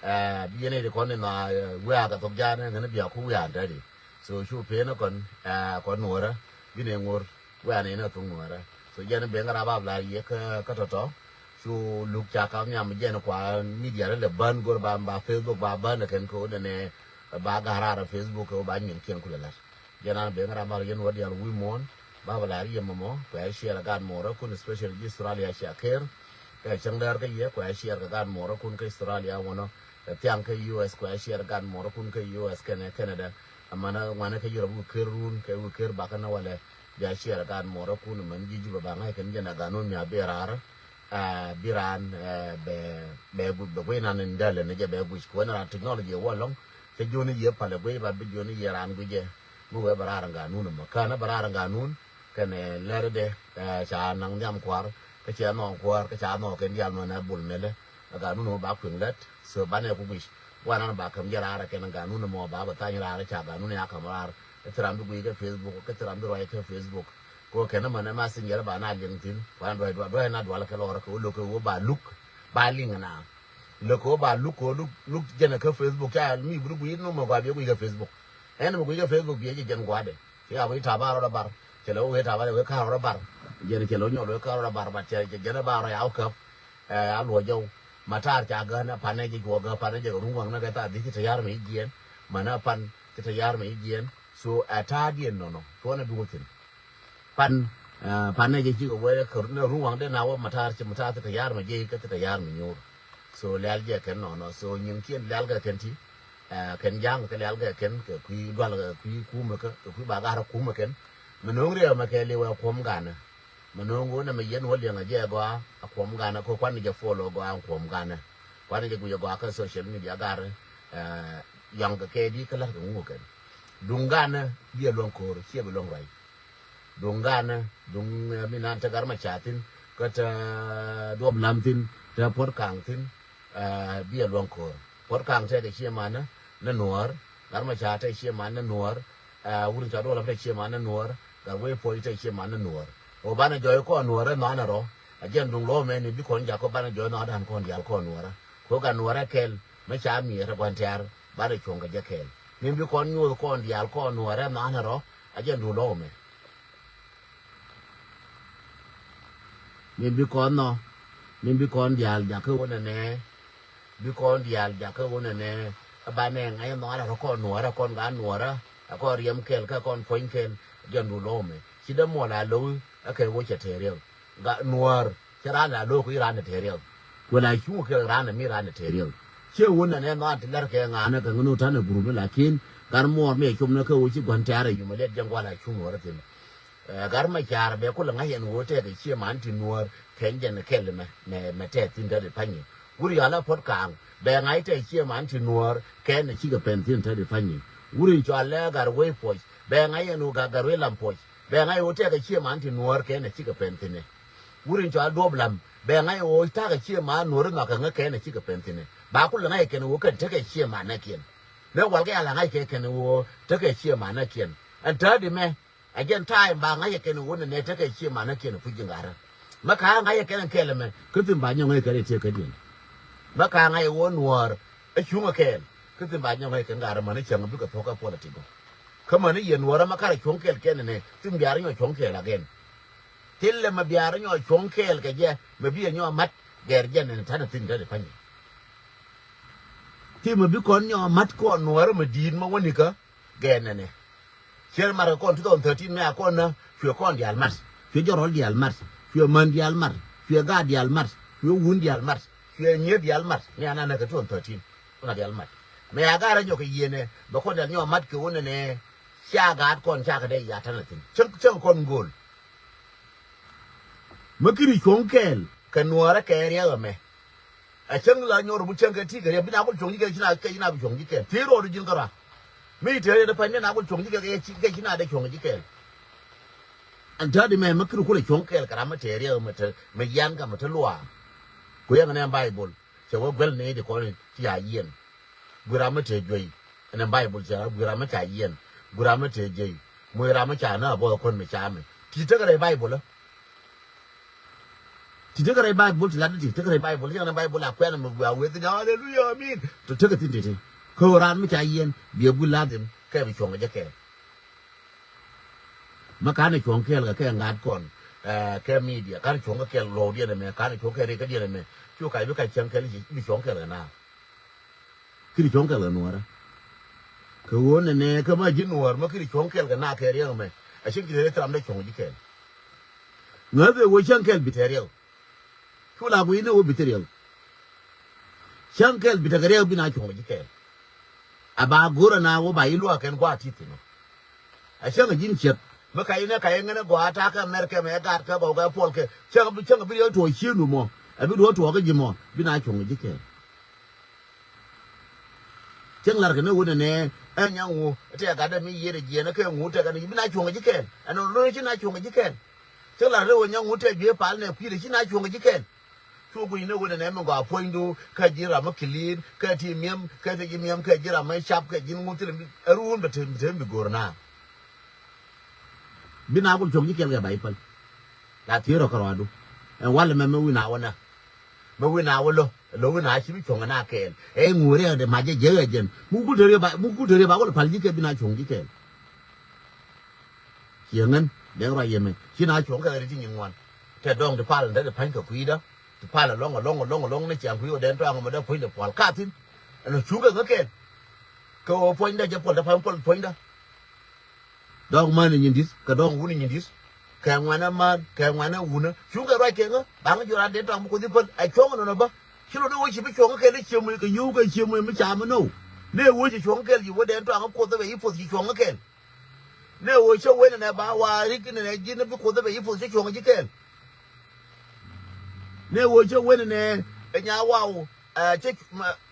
Bi yɛn ɛ ti kɔn in a wiaa kɛ thok ja̱a̱n ɛ ŋäni bia ku wiaa tɛt i̱. So cu pen kɔn kɔn nuɔrä bi ne ŋor. Wɛ̈ɛ̈n in a thuk nuɔrä. So jɛn ben kä rap ap la yɛ kä tɔtɔ. Cu luk ca kap nhiam jɛn kua media rɛ lɛ bän gor ba ba Facebook ba bän kɛn ko nɛ nɛ ba garar Facebook ko ba nyin kiɛn kulɛ lat. Jɛn an ben kä rap ap yɛn wä dial wi̱i̱ muɔ̱ɔ̱n. Ba ba la riɛm mɔ kuɛ share gat muɔrä kun especially ji Australia cia ker. Kɛ cäŋ däär kä yɛ kuɛ share kɛ gat muɔrä kun kä Australia wänɔ. Kɛ thiaŋ kä U S kuɛ share gat muɔrä kun kä U S kɛnɛ Canada. Amanä ŋuanä kä Europe wi̱i̱ ker run kɛ wi̱i̱ ker bakä nä walɛ. Bia share gat muɔrä kun män ji̱ Juba ba ŋa̱c kɛn jɛn a ganun mi a bi raar. Bi raan bɛ bɛ guic nan in dälɛ ni jɛ bɛ guic kuɛn raan technology wä lɔŋ. Cɛ jioni yie palɛ guic ba bi jioni yie raan guic jɛ. Mi wee bɛ raar in ganun mɔ känä bɛ raar in ganun. Kɛnɛ lɛr dɛ, eh, ca naŋ nhiam kua̱r, kä cɛ nhɔk kuäär, kä ca nhɔk kɛn diaal mɛn ɛ bul mɛlɛ. Ɛ ganun ɔ ba kuiŋ lät, so banɛ ku guic. Guanan ba käm jɛ raar ɛ kɛn ganun mɔ ba bɛ thany raar, ca ganun ya käm raar. Kä thil ram bi guic kä Facebook, kä thil ram bi ruac kä Facebook. Kɛ ɣöö kɛn mɛn ɛ messenger ba na liŋ thi̱n, ba na duac, duac, duac na dual kɛ lɔr kɛ ɣöö lo̱k kɛ ɣöö ba luk, ba liŋ na. Lo̱k kɛ ɣöö ba luk, kɛ ɣöö luk, luk jɛn ɛ kä Facebook, ca mi bi guic ni mɔ gɔaa bi guic kä Facebook. Ɛn mi guic kä Facebook bi jɛ jɛn gua̱dɛ. Ci a wee ta̱a̱ ba rɔɔdɛ bar. Cɛ lɛ wee ta̱a̱ ba lɛ wee ka̱r rɔɔdɛ bar. Jɛn cɛ lɛ wee nyɔl wee ka̱r rɔɔdɛ bar, but cɛ, cɛ jɛn ɛ ba rɔɔdɛ yaw käp. Ɛ, a luɔc jɔw. Matar ca gäänä, panɛ jɛ cuɔ gäänä, panɛ jɛ kɛ ruŋ waŋnä kɛ thaa dhi̱c ci te ya̱r mɛ i̱ jiɛn. Mänä pan ci te ya̱r mɛ i̱ jiɛn. So, ɛ ta̱a̱diɛn nɔnɔ. Cuɔnɛ duŋ thi̱n. Pan, ɛ, panɛ jɛ cikɛ wee kɛ ruŋ waŋdɛ na wä matar ci matar ci te ya̱r mɛ jiɛn kä ci te ya̱r mɛ nyuur. So, lial jɛ kɛn nɔnɔ. So, nyin kiɛn lial kɛ kɛn ti. Ɛ, kɛn ja̱a̱ŋ kɛ lial kɛ kɛn, kɛ kui̱ dual kɛ kui̱ kumɛ kä, kɛ kui̱ ba gar kumɛ kɛn. Mɛ no̱o̱ŋ riɛw mɛ kɛ liw ɛ kuɔm ganɛ. Mɛ no̱o̱ŋ wä nɛ mɛ yɛn wä liɛŋ ɛ jɛ ɛ gɔaa, ɛ kuɔm ganɛ, kɛ kuan ni jɛ follow ɛ gɔaa, ɛ kuɔm ganɛ. Kuan ni jɛ guic ɛ gɔaa kä social media gar, ɛ, yɔ̱ŋ kɛ kɛ di kä la̱t kɛ ŋuŋ kɛn. Duŋ ganɛ, bi ɛ luɔ̱ŋ ko̱o̱r, ciɛ bi luɔ̱ŋ ruac. Duŋ ganɛ, duŋ, ɛ, mi nan te Gat Macar thi̱n, kä te Duɔp Lam thi̱n, te Puɔ̱t Ka̱a̱ŋ thi̱n, ɛ, bi ɛ luɔ̱ŋ ko̱o̱r. Puɔ̱t Ka̱a̱ŋ tekɛ ciëmanä ni Nuäär, Gat Macar tekɛ ciëmanä ni Nuäär, ɛ, Wur in cɔal Duɔp Lam tekɛ ciëmanä ni Nuäär, Gat Wec Puɔ̱c tekɛ ciëmanä ni Nuäär. Ɣöö banɛ jɔɔc kɔn Nuäärä nhɔanɛ rɔ, ɛ jɛn duŋ luɔ̱ɔ̱mɛ ni bi kɔn jak kɔn banɛ jɔɔc nhɔadan kɔn diaal kɔn Nuäärä. Kɛ ɣöö Gat Nuäärä kɛl, mi ca miɛt ɛ gua̱n tɛ̈r, banɛ cuɔ̱ŋ kɛ jɛ kɛɛl. Min bi kɔn nyuɔth kɔn diaal kɔn Nuäärä nhɔanɛ rɔ, ɛ jɛn duŋ luɔ̱ɔ̱mɛ. Min bi kɔn nhɔ, min bi kɔn diaal jakä wä nɛnɛ, bi kɔn diaal jakä wä nɛnɛ, ɛ banɛ ŋa̱c nhɔadan rɔ kɔn Nuäärä, kɔn gat Nuäärä, ɛ kɔn riɛm kɛl, kä kɔn puɔ̱ny kɛl, jɛn duŋ luɔ̱ɔ̱mɛ. Ci dee muɔl a lo̱wi, ɛ kɛ wä cɛ tëë riɛw. Gat Nuäär, cɛ raan a lo̱k i̱ raan ɛ tëë riɛw. Wala cuŋ kɛ raan ɛ mi raan ɛ tëë riɛw. Ciɛ wä nɛnɛ nhɔadan ti lɛr kɛ ŋa̱nä kɛ ŋänu ta̱nɛ group ni, lakin gat muɔɔr mi ɛ com ni kä wä ci gua̱n tɛ̈r ɛ yumɛ lɛt jɛn gua̱l a cuŋ Nuäärä thi̱n. Ɛ, Gat Macar bɛ kulɛ ŋa̱c ɛn ɣöö tɛkɛ ciëman ti Nuäär kɛn jɛn kɛl mɛ, mɛ, mɛ tɛth thi̱n te di pa̱nyɛ. Wur in cɔal ɛ Puɔ̱t Ka̱a̱ŋ bɛ ŋa̱c tɛkɛ ciëman ti Nuäär kɛn ɛ cikɛ pɛn thi̱n te di pa̱nyɛ. Wur in cɔal ɛ Gat Wec Puɔ̱c bɛ ŋa̱c ɛn ɣöö Gat, Gat Wec Lam Puɔ̱c bɛ ŋa̱c ɣöö tɛkɛ ciëman ti Nuäär kɛn ɛ cikɛ pɛn thi̱n ɛ. Wur in cɔal Duɔp Lam bɛ ŋa̱c ɣöö ta̱kɛ ciëman Nuäär in nhɔakɛ ŋä kɛn ɛ cikɛ pɛn thi̱n ɛ. Ba kulɛ ŋa̱c kɛn ɣöö kɛn tekɛ ciëmanäkiɛn. Mëë walkɛ yal a ŋa̱c kɛ kɛn ɣöö tekɛ ciëmanäkiɛn. Ɛn täätdi mɛ, ɛ jɛn ta̱a̱ in ba ŋa̱c ɛ kɛn ɣöö nɛnɛ tekɛ ciëmanäkiɛn ɛ puc ji̱ ŋa̱rä. Mɛ ka ŋa̱c ɛ kɛn kɛl ɛmɛ, kä thi̱n ba nyɔk ŋäc kɛn ɛ tiek kädiɛn. Mɛ ka ŋa̱c ɛ ɣöö Nuäär ɛ cuŋ ɛ kɛɛl, kä thi̱n ba nyɔk ŋäc kɛn ŋa̱rä, mäni cäŋ bikɛ thuɔ̱k ɛ political. Kä mäni yɛn Nuäärä mɛ karɛ cuɔ̱ŋ kɛɛl kɛn ɛnɛ, thi̱n bia rɔ nyɔk cuɔ̱ŋ kɛɛl again. Thilɛ mɛ bia rɔ nyɔk cuɔ̱ŋ kɛɛl kɛ jɛ, mɛ bi ɛ nyɔk mat gɛr jɛn ɛn ta̱nɛ thi̱n ta̱nɛ pa̱nyɛ. Ti mɛ bi kɔn nyɔk mat kɔn Nuäärä mɛ di̱i̱t mɛ wänikä gɛr nɛnɛ. Ciɛ mat kɛ kɔn two thousand thirteen mɛ a kɔn nä, cuɛ kɔn diaal mat, cuɛ jɔrɔl diaal mat, cuɛ män diaal mat, cuɛ gaat diaal mat, cuɛ wun diaal mat, cuɛ nyieth diaal mat. Mɛ a na nä kɛ two thousand thirteen, kun a diaal mat. Mɛ a gaat rɔ nyɔk kɛ yiënɛ, bɛ kɔn diaal nyɔk mat kɛ wun nɛnɛ, cia gaat kɔn cakɛ dee ya ta̱nɛ thi̱n. Cäŋ, cäŋ kɔn go̱o̱l. Mi kiri cuɔ̱ŋ kɛɛl kɛ Nuäärä kɛ riɛk ɛmɛ. A cäŋ la nyɔr mi cäŋ kɛ ti kɛ riɛk, bi na kul cuɔ̱ŋ ji̱ kɛɛl, ci na kɛ, ci na bi cuɔ̱ŋ ji̱ kɛɛl. Ti rɔɔdu ji̱n kä rɔa. Mi te riɛk pany, mi na kul cuɔ̱ŋ ji̱ kɛɛl, kɛ ci, kɛ ci na dee cuɔ̱ŋ ji̱ kɛɛl. Ɛn täätdi mɛ, mi kiri kulɛ cuɔ̱ŋ kɛɛl kɛ ram mi te riɛk, mi te, mi yian kɛ mi te luaak. Ku yɛn nɛ Baibol cɛ wä guɛl ni di kɔn ti a yiɛn. Gui̱ ram mi te juey. Ɛn ɛ Baibol cɛ, gui̱ ram mi ca yiɛn. Gui̱ ram mi te juey. Muc ram mi ca nä a buɔth kɔn mi ca mi. Ti tekɛ rɛy Baibol ɛ. Ti tekɛ rɛy Baibol, ti lat ti tekɛ rɛy Baibol. Cɛ kɛn Baibol a kuɛn mi gua weth ni, aleluya, amin. Ti tekɛ thi̱n ti ti. Kä ran mi ca yiɛn, bi ɛ gui̱ ladhim, kɛ bi cuɔ̱ŋ jɛ kɛɛl. Mɛ kanɛ cuɔ̱ŋ kɛɛl kɛ kɛ ŋa̱t kɔn, ɛ, kɛ media, kanɛ cuɔ̱ŋ kɛ kɛɛl lɔwdiɛn ɛmɛ, kanɛ cuɔ̱ŋ kɛ riɛkädiɛn ɛmɛ. Cu kac bi kac cäŋ kɛɛl i̱ ci, bi cuɔ̱ŋ kɛɛl kɛ naath. Kiri cuɔ̱ŋ kɛɛl kɛ Nuäärä. Kɛ ɣöö nɛnɛ kä ma ji̱ Nuäär ma kiri cuɔ̱ŋ kɛɛl kɛ naath kɛ riɛk ɛmɛ. A cieŋ ci te ram dee cuɔ̱ŋ ji̱ kɛɛl. Ŋäth ëë ɣöö cäŋ kɛɛl bi te riɛk. Cu la gui̱n ëë ɣöö bi te riɛk. Cäŋ kɛɛl bi tekɛ riɛk bi na cuɔ̱ŋ ji̱ kɛɛl. A ba go̱rä na wä ba i̱ luaak kɛn gua̱a̱th ti̱i̱ thi̱n ɔ. A cäŋ a ji̱n ciɛk. Mi ka inɛ ka iŋän ɛ gɔaa ta̱a̱ kɛ mɛr kɛ mɛ gaat kɛ gɔw kɛ puɔl kɛ. Cäŋ bi, cäŋ bi riɛk tuɔɔk cieen wä mɔ. A bi duɔ̱ɔ̱k tuɔɔk kä ji̱ mɔ. Bi na cuɔ̱ŋ ji̱ kɛɛl. Cäŋ lar kɛ ni wä nɛnɛ Ɛn nyaŋ wu tɛ gat dɛ mi yiëëdɛ jiɛɛn ɛ kɛ ŋu tɛ gat ni bi na cuɔ̱ŋ ji̱ kɛɛl. Ɛn ɣöö ci na cuɔ̱ŋ ji̱ kɛɛl. Cä la rɛw ɛ nyaŋ wu tɛ juee pal nɛ kui̱dɛ ci na cuɔ̱ŋ ji̱ kɛɛl. Cu guic ni wen ɛnɛ mi gɔaa puɔ̱nydu kɛ ji̱ ram mi clean kɛ ti miɛm kɛ ti ji̱ miɛm kɛ ji̱ ram mi cap kɛ ji̱ ŋu thil mi ɛ ruun bɛ te mi go̱o̱r na. Bi na kul cuɔ̱ŋ ji̱ kɛɛl kɛ ba i̱ päl. La thiee rɔ kärɔadu. Ɛn wal ɛmɛ mi wi̱n a wä nä. Mi wi̱n a wä lo̱ lo̱ wi̱n a ci bi cuɔ̱ŋ ɛn a kɛɛl ɛ ŋuuri ɛ dee mac jɛ jɛ ɛ jɛn mi kul te ri ba mi kul te ri ba wal päl ji̱ kɛ bi na cuɔ̱ŋ ji̱ kɛɛl. Ciɛ ŋän dɛŋ ruac yɛmɛ ci na cuɔ̱ŋ kɛ ɣɛr ti nyin ŋuan. Tɛ dɔŋ ti pal dɛ ti pa̱ny kɛ kui̱dä ti pal ɛlɔŋ ɛlɔŋ ɛlɔŋ ɛlɔŋ ni ciaŋ kui̱ ɣöö dɛn tɔaŋ ɛmɛ dɛ puɔ̱nydɛ puɔl ka̱thi̱n. Ɛn cuŋ kɛ ŋä kɛn. Kɛ ɣöö puɔ̱nydä jɛ puɔl dɛ pa̱ny puɔl puɔ̱nydä. Dɔŋ män ni nyin di̱th kɛ dɔŋ wun ni nyin di̱th. Kɛ ŋuanɛ män kɛ ŋuanɛ wunä cuŋ kɛ ruac kɛ ŋä baŋ jɔra dɛn tɔaŋ mi kuoth i̱ päl ɛ cuɔ̱ŋ ɛnɔnɔ bä. Ci lo̱n i̱ wä ci bi cuɔ̱ŋ kɛl i̱ ciëmui kɛ yio̱w kɛ ciëmui mi ca mi nɔw. Ni ɛ wä ci cuɔ̱ŋ kɛl ci wä dɛn tɔaŋ mi kuoth i̱ bɛ i̱ puɔth ci cuɔ̱ŋ kɛl. Nɛ ɣöö cä wen ɛnɛ ba wa̱a̱ rik inɛnɛ ji̱n bi kuoth ɛ bɛ yi puɔth cä cuɔ̱ŋ ji̱ kɛɛl. Nɛ ɣöö cä wen ɛnɛ ɛ nya waw ɛ cä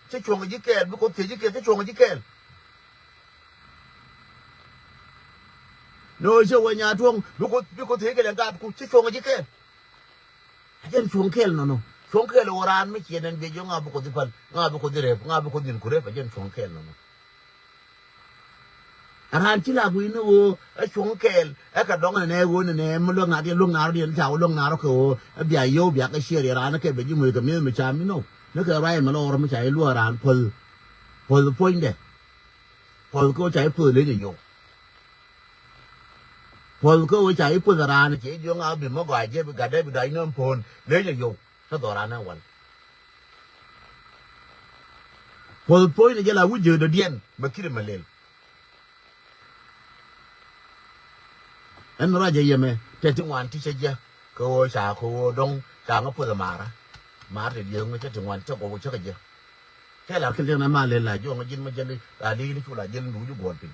cä cuɔ̱ŋ ji̱ kɛɛl bi kuoth thiec ji̱ kɛɛl cä cuɔ̱ŋ ji̱ kɛɛl. Nɛ ɣöö cä wen nya tuɔ̱ŋ bi kuoth bi kuoth thiec kɛɛl ɛn gaatku cä cuɔ̱ŋ ji̱ kɛɛl. A jɛn cuɔ̱ŋ kɛɛl nɔnɔ cuɔ̱ŋ kɛɛl ɣöö raan mi ciɛ nɛn biɛ jiɔk ŋa bi kuoth i̱ päl ŋa bi kuɔth i̱ rɛp ŋa bi kuoth in ku rɛp a jɛn cuɔ̱ŋ kɛɛl nɔnɔ. Raan ci la gui̱n ni ɣöö ɛ cuɔ̱ŋ kɛɛl ɛ kɛ dɔŋ nɛnɛ ɣöö nɛnɛ mi luäk ŋa̱r diɛn luäk ŋa̱r diɛn ca wä luäk ŋa̱r kɛ ɣöö ɛ bia yio̱w bia kɛ ciɛɛr yɛ raan kɛ bɛ ji̱ muec kɛ mi̱eth mi ca mi nɔw ni kɛ ruac ɛmɛ lɔɔr mi ca i̱ luäk raan puɔ̱th puɔ̱th puɔ̱nydɛ. Puɔ̱th kä ca i̱ puɔ̱th leny ɛ yio̱w. Puɔ̱th kä ca i̱ puɔ̱th raan ci i̱ jiɔŋ a bi mi gɔaa jɛ bi gatdɛ bi dac ni ɛm puɔ̱n leny ɛ yio̱w. Kä dhɔran ɛ wal. Puɔth puɔ̱ny ni jɛ la wi̱c jiö dɔ̱diɛn bɛ ki̱ri mɛ lel. Ɛn ruacɛ yɛmɛ tɛ ti ŋuan ti cɛ jiɛ kɛ ɣöö ca kɛ ɣöö dɔ̱ŋ ca ŋä puɔth ɛ maarä. Maar tɛ dieth ŋä cɛ ti ŋuan cɛ gɔw cä kɛ jiɛ. Kɛ la kil jɛ nɛ ma lel la jiɔŋ ji̱n ma jɛli la li̱i̱ni cu la jɛli nduuc ji̱ guɔ̱ɔ̱r piny.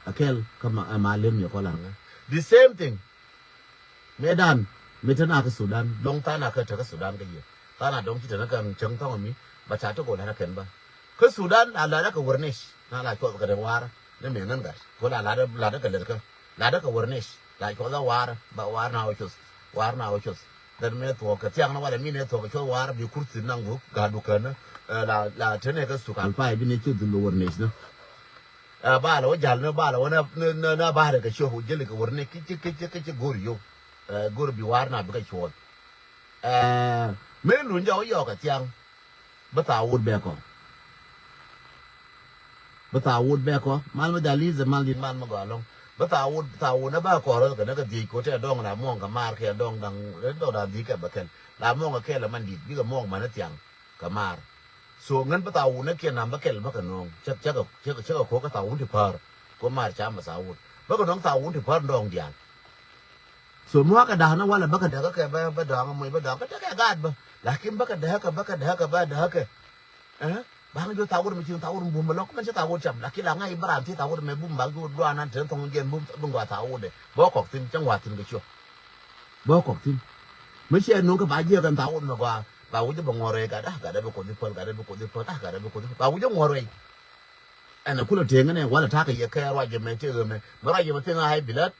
A kɛl kä ma, ma lem yɛ kɔl aŋä. The same thing. Mëë dan mi te na kä Sudan dɔŋ tha̱a̱ŋ na kä te kä Sudan kä yɛ tha̱a̱ŋ na dɔŋ ci te na kä cäŋ thɔŋ mi ba ca te kɔ lɛt a kɛn ba kä Sudan la lɛt a kɛ wärnec na la cuɔth kɛ te war ni mëë ŋän gat kɔ la lat a kɛ lɛt kä lat a kɛ wärnec la cuɔth a war ba war na wä cuɔth war na wä cuɔth. Dɛn mëë thuɔk kɛ thiaŋ na walɛ mi nɛ thuɔk kɛ cuɔth war bi kurthi naŋ wä gat du kän la la te ne kä suk alfa bi ne cuɔth du wärnec ni. Ɛ baalɛ wä jal ni baalɛ wä na na na baarɛ kɛ ciök wä jeli kɛ wär ni kici kici kici go̱r yio̱w. Ɛ go̱r bi waar na bikɛ cuɔl. Ɛ mëë luny jɔk yɔk kɛ thiaŋ. Bi thaa wut bɛ kɔ. Bi thaa wut bɛ kɔ mal mi dhal i̱ dhɛ mal dit mal mi gɔaa lɔŋ. Bi thaa wut thaa wut na ba kɔr rɔth kɛ ni kɛ dhiec ko̱ tɛ dɔŋ la muɔŋ kɛ maar kɛ dɔŋ daŋ dɔŋ daŋ dhiec kɛ bɛ kɛl la muɔŋ kɛ kɛl man dit bikɛ muɔŋ man ni thiaŋ. Kɛ maar. So ŋän bä thaa wun ɛ kiɛ nam bä kɛl bä kɛ nööŋ cä cä kɛ cä kɛ cä kɛ ko̱k kä thaa wun ti päär. Ko maar ca mɛ thaa wun bä kɛ nööŋ thaa wun ti päär ndɔɔŋ diaal. So mi wakɛ da̱a̱k ni walɛ bä kɛ däk kɛ bä bä dɔ̱a̱ŋ moc bä dɔ̱a̱ŋ kä tekɛ gaat bä. Lakin bä kɛ däk kɛ bä kɛ däk kɛ bä däk kɛ. Ɛ ba̱ŋ jiɔ thaa wun mi ci thaa wun bum bä lɔk mɛn cä thaa wun cam lakin la ŋa̱c bä raan ti thaa wun mɛ bum bak jiɔ duan nan te thɔŋ jiɛn bum bi ŋuath thaa wun dɛ bä kɔk thi̱n cä ŋuath thi̱n kɛ ciɔ. Bä kɔk thi̱n. Mi ciɛ nuŋ kä ba jiɛk ɛn thaa wut mɛ gɔaa. Ba wi̱c bä ŋuɔ̱t ruɛc gat ah gat dee bi kuoth i̱ päl gat dee bi kuoth i̱ päl ah gat dee bi kuoth i̱ päl ba wi̱c bä ŋuɔ̱t ruɛc. Ɛn ɛ kulɛ tieŋä nɛ walɛ ta̱a̱ kɛ yɛ kɛ ruac jɛ mɛ tieŋä mɛ mɛ ruac jɛ mɛ tieŋä high blood.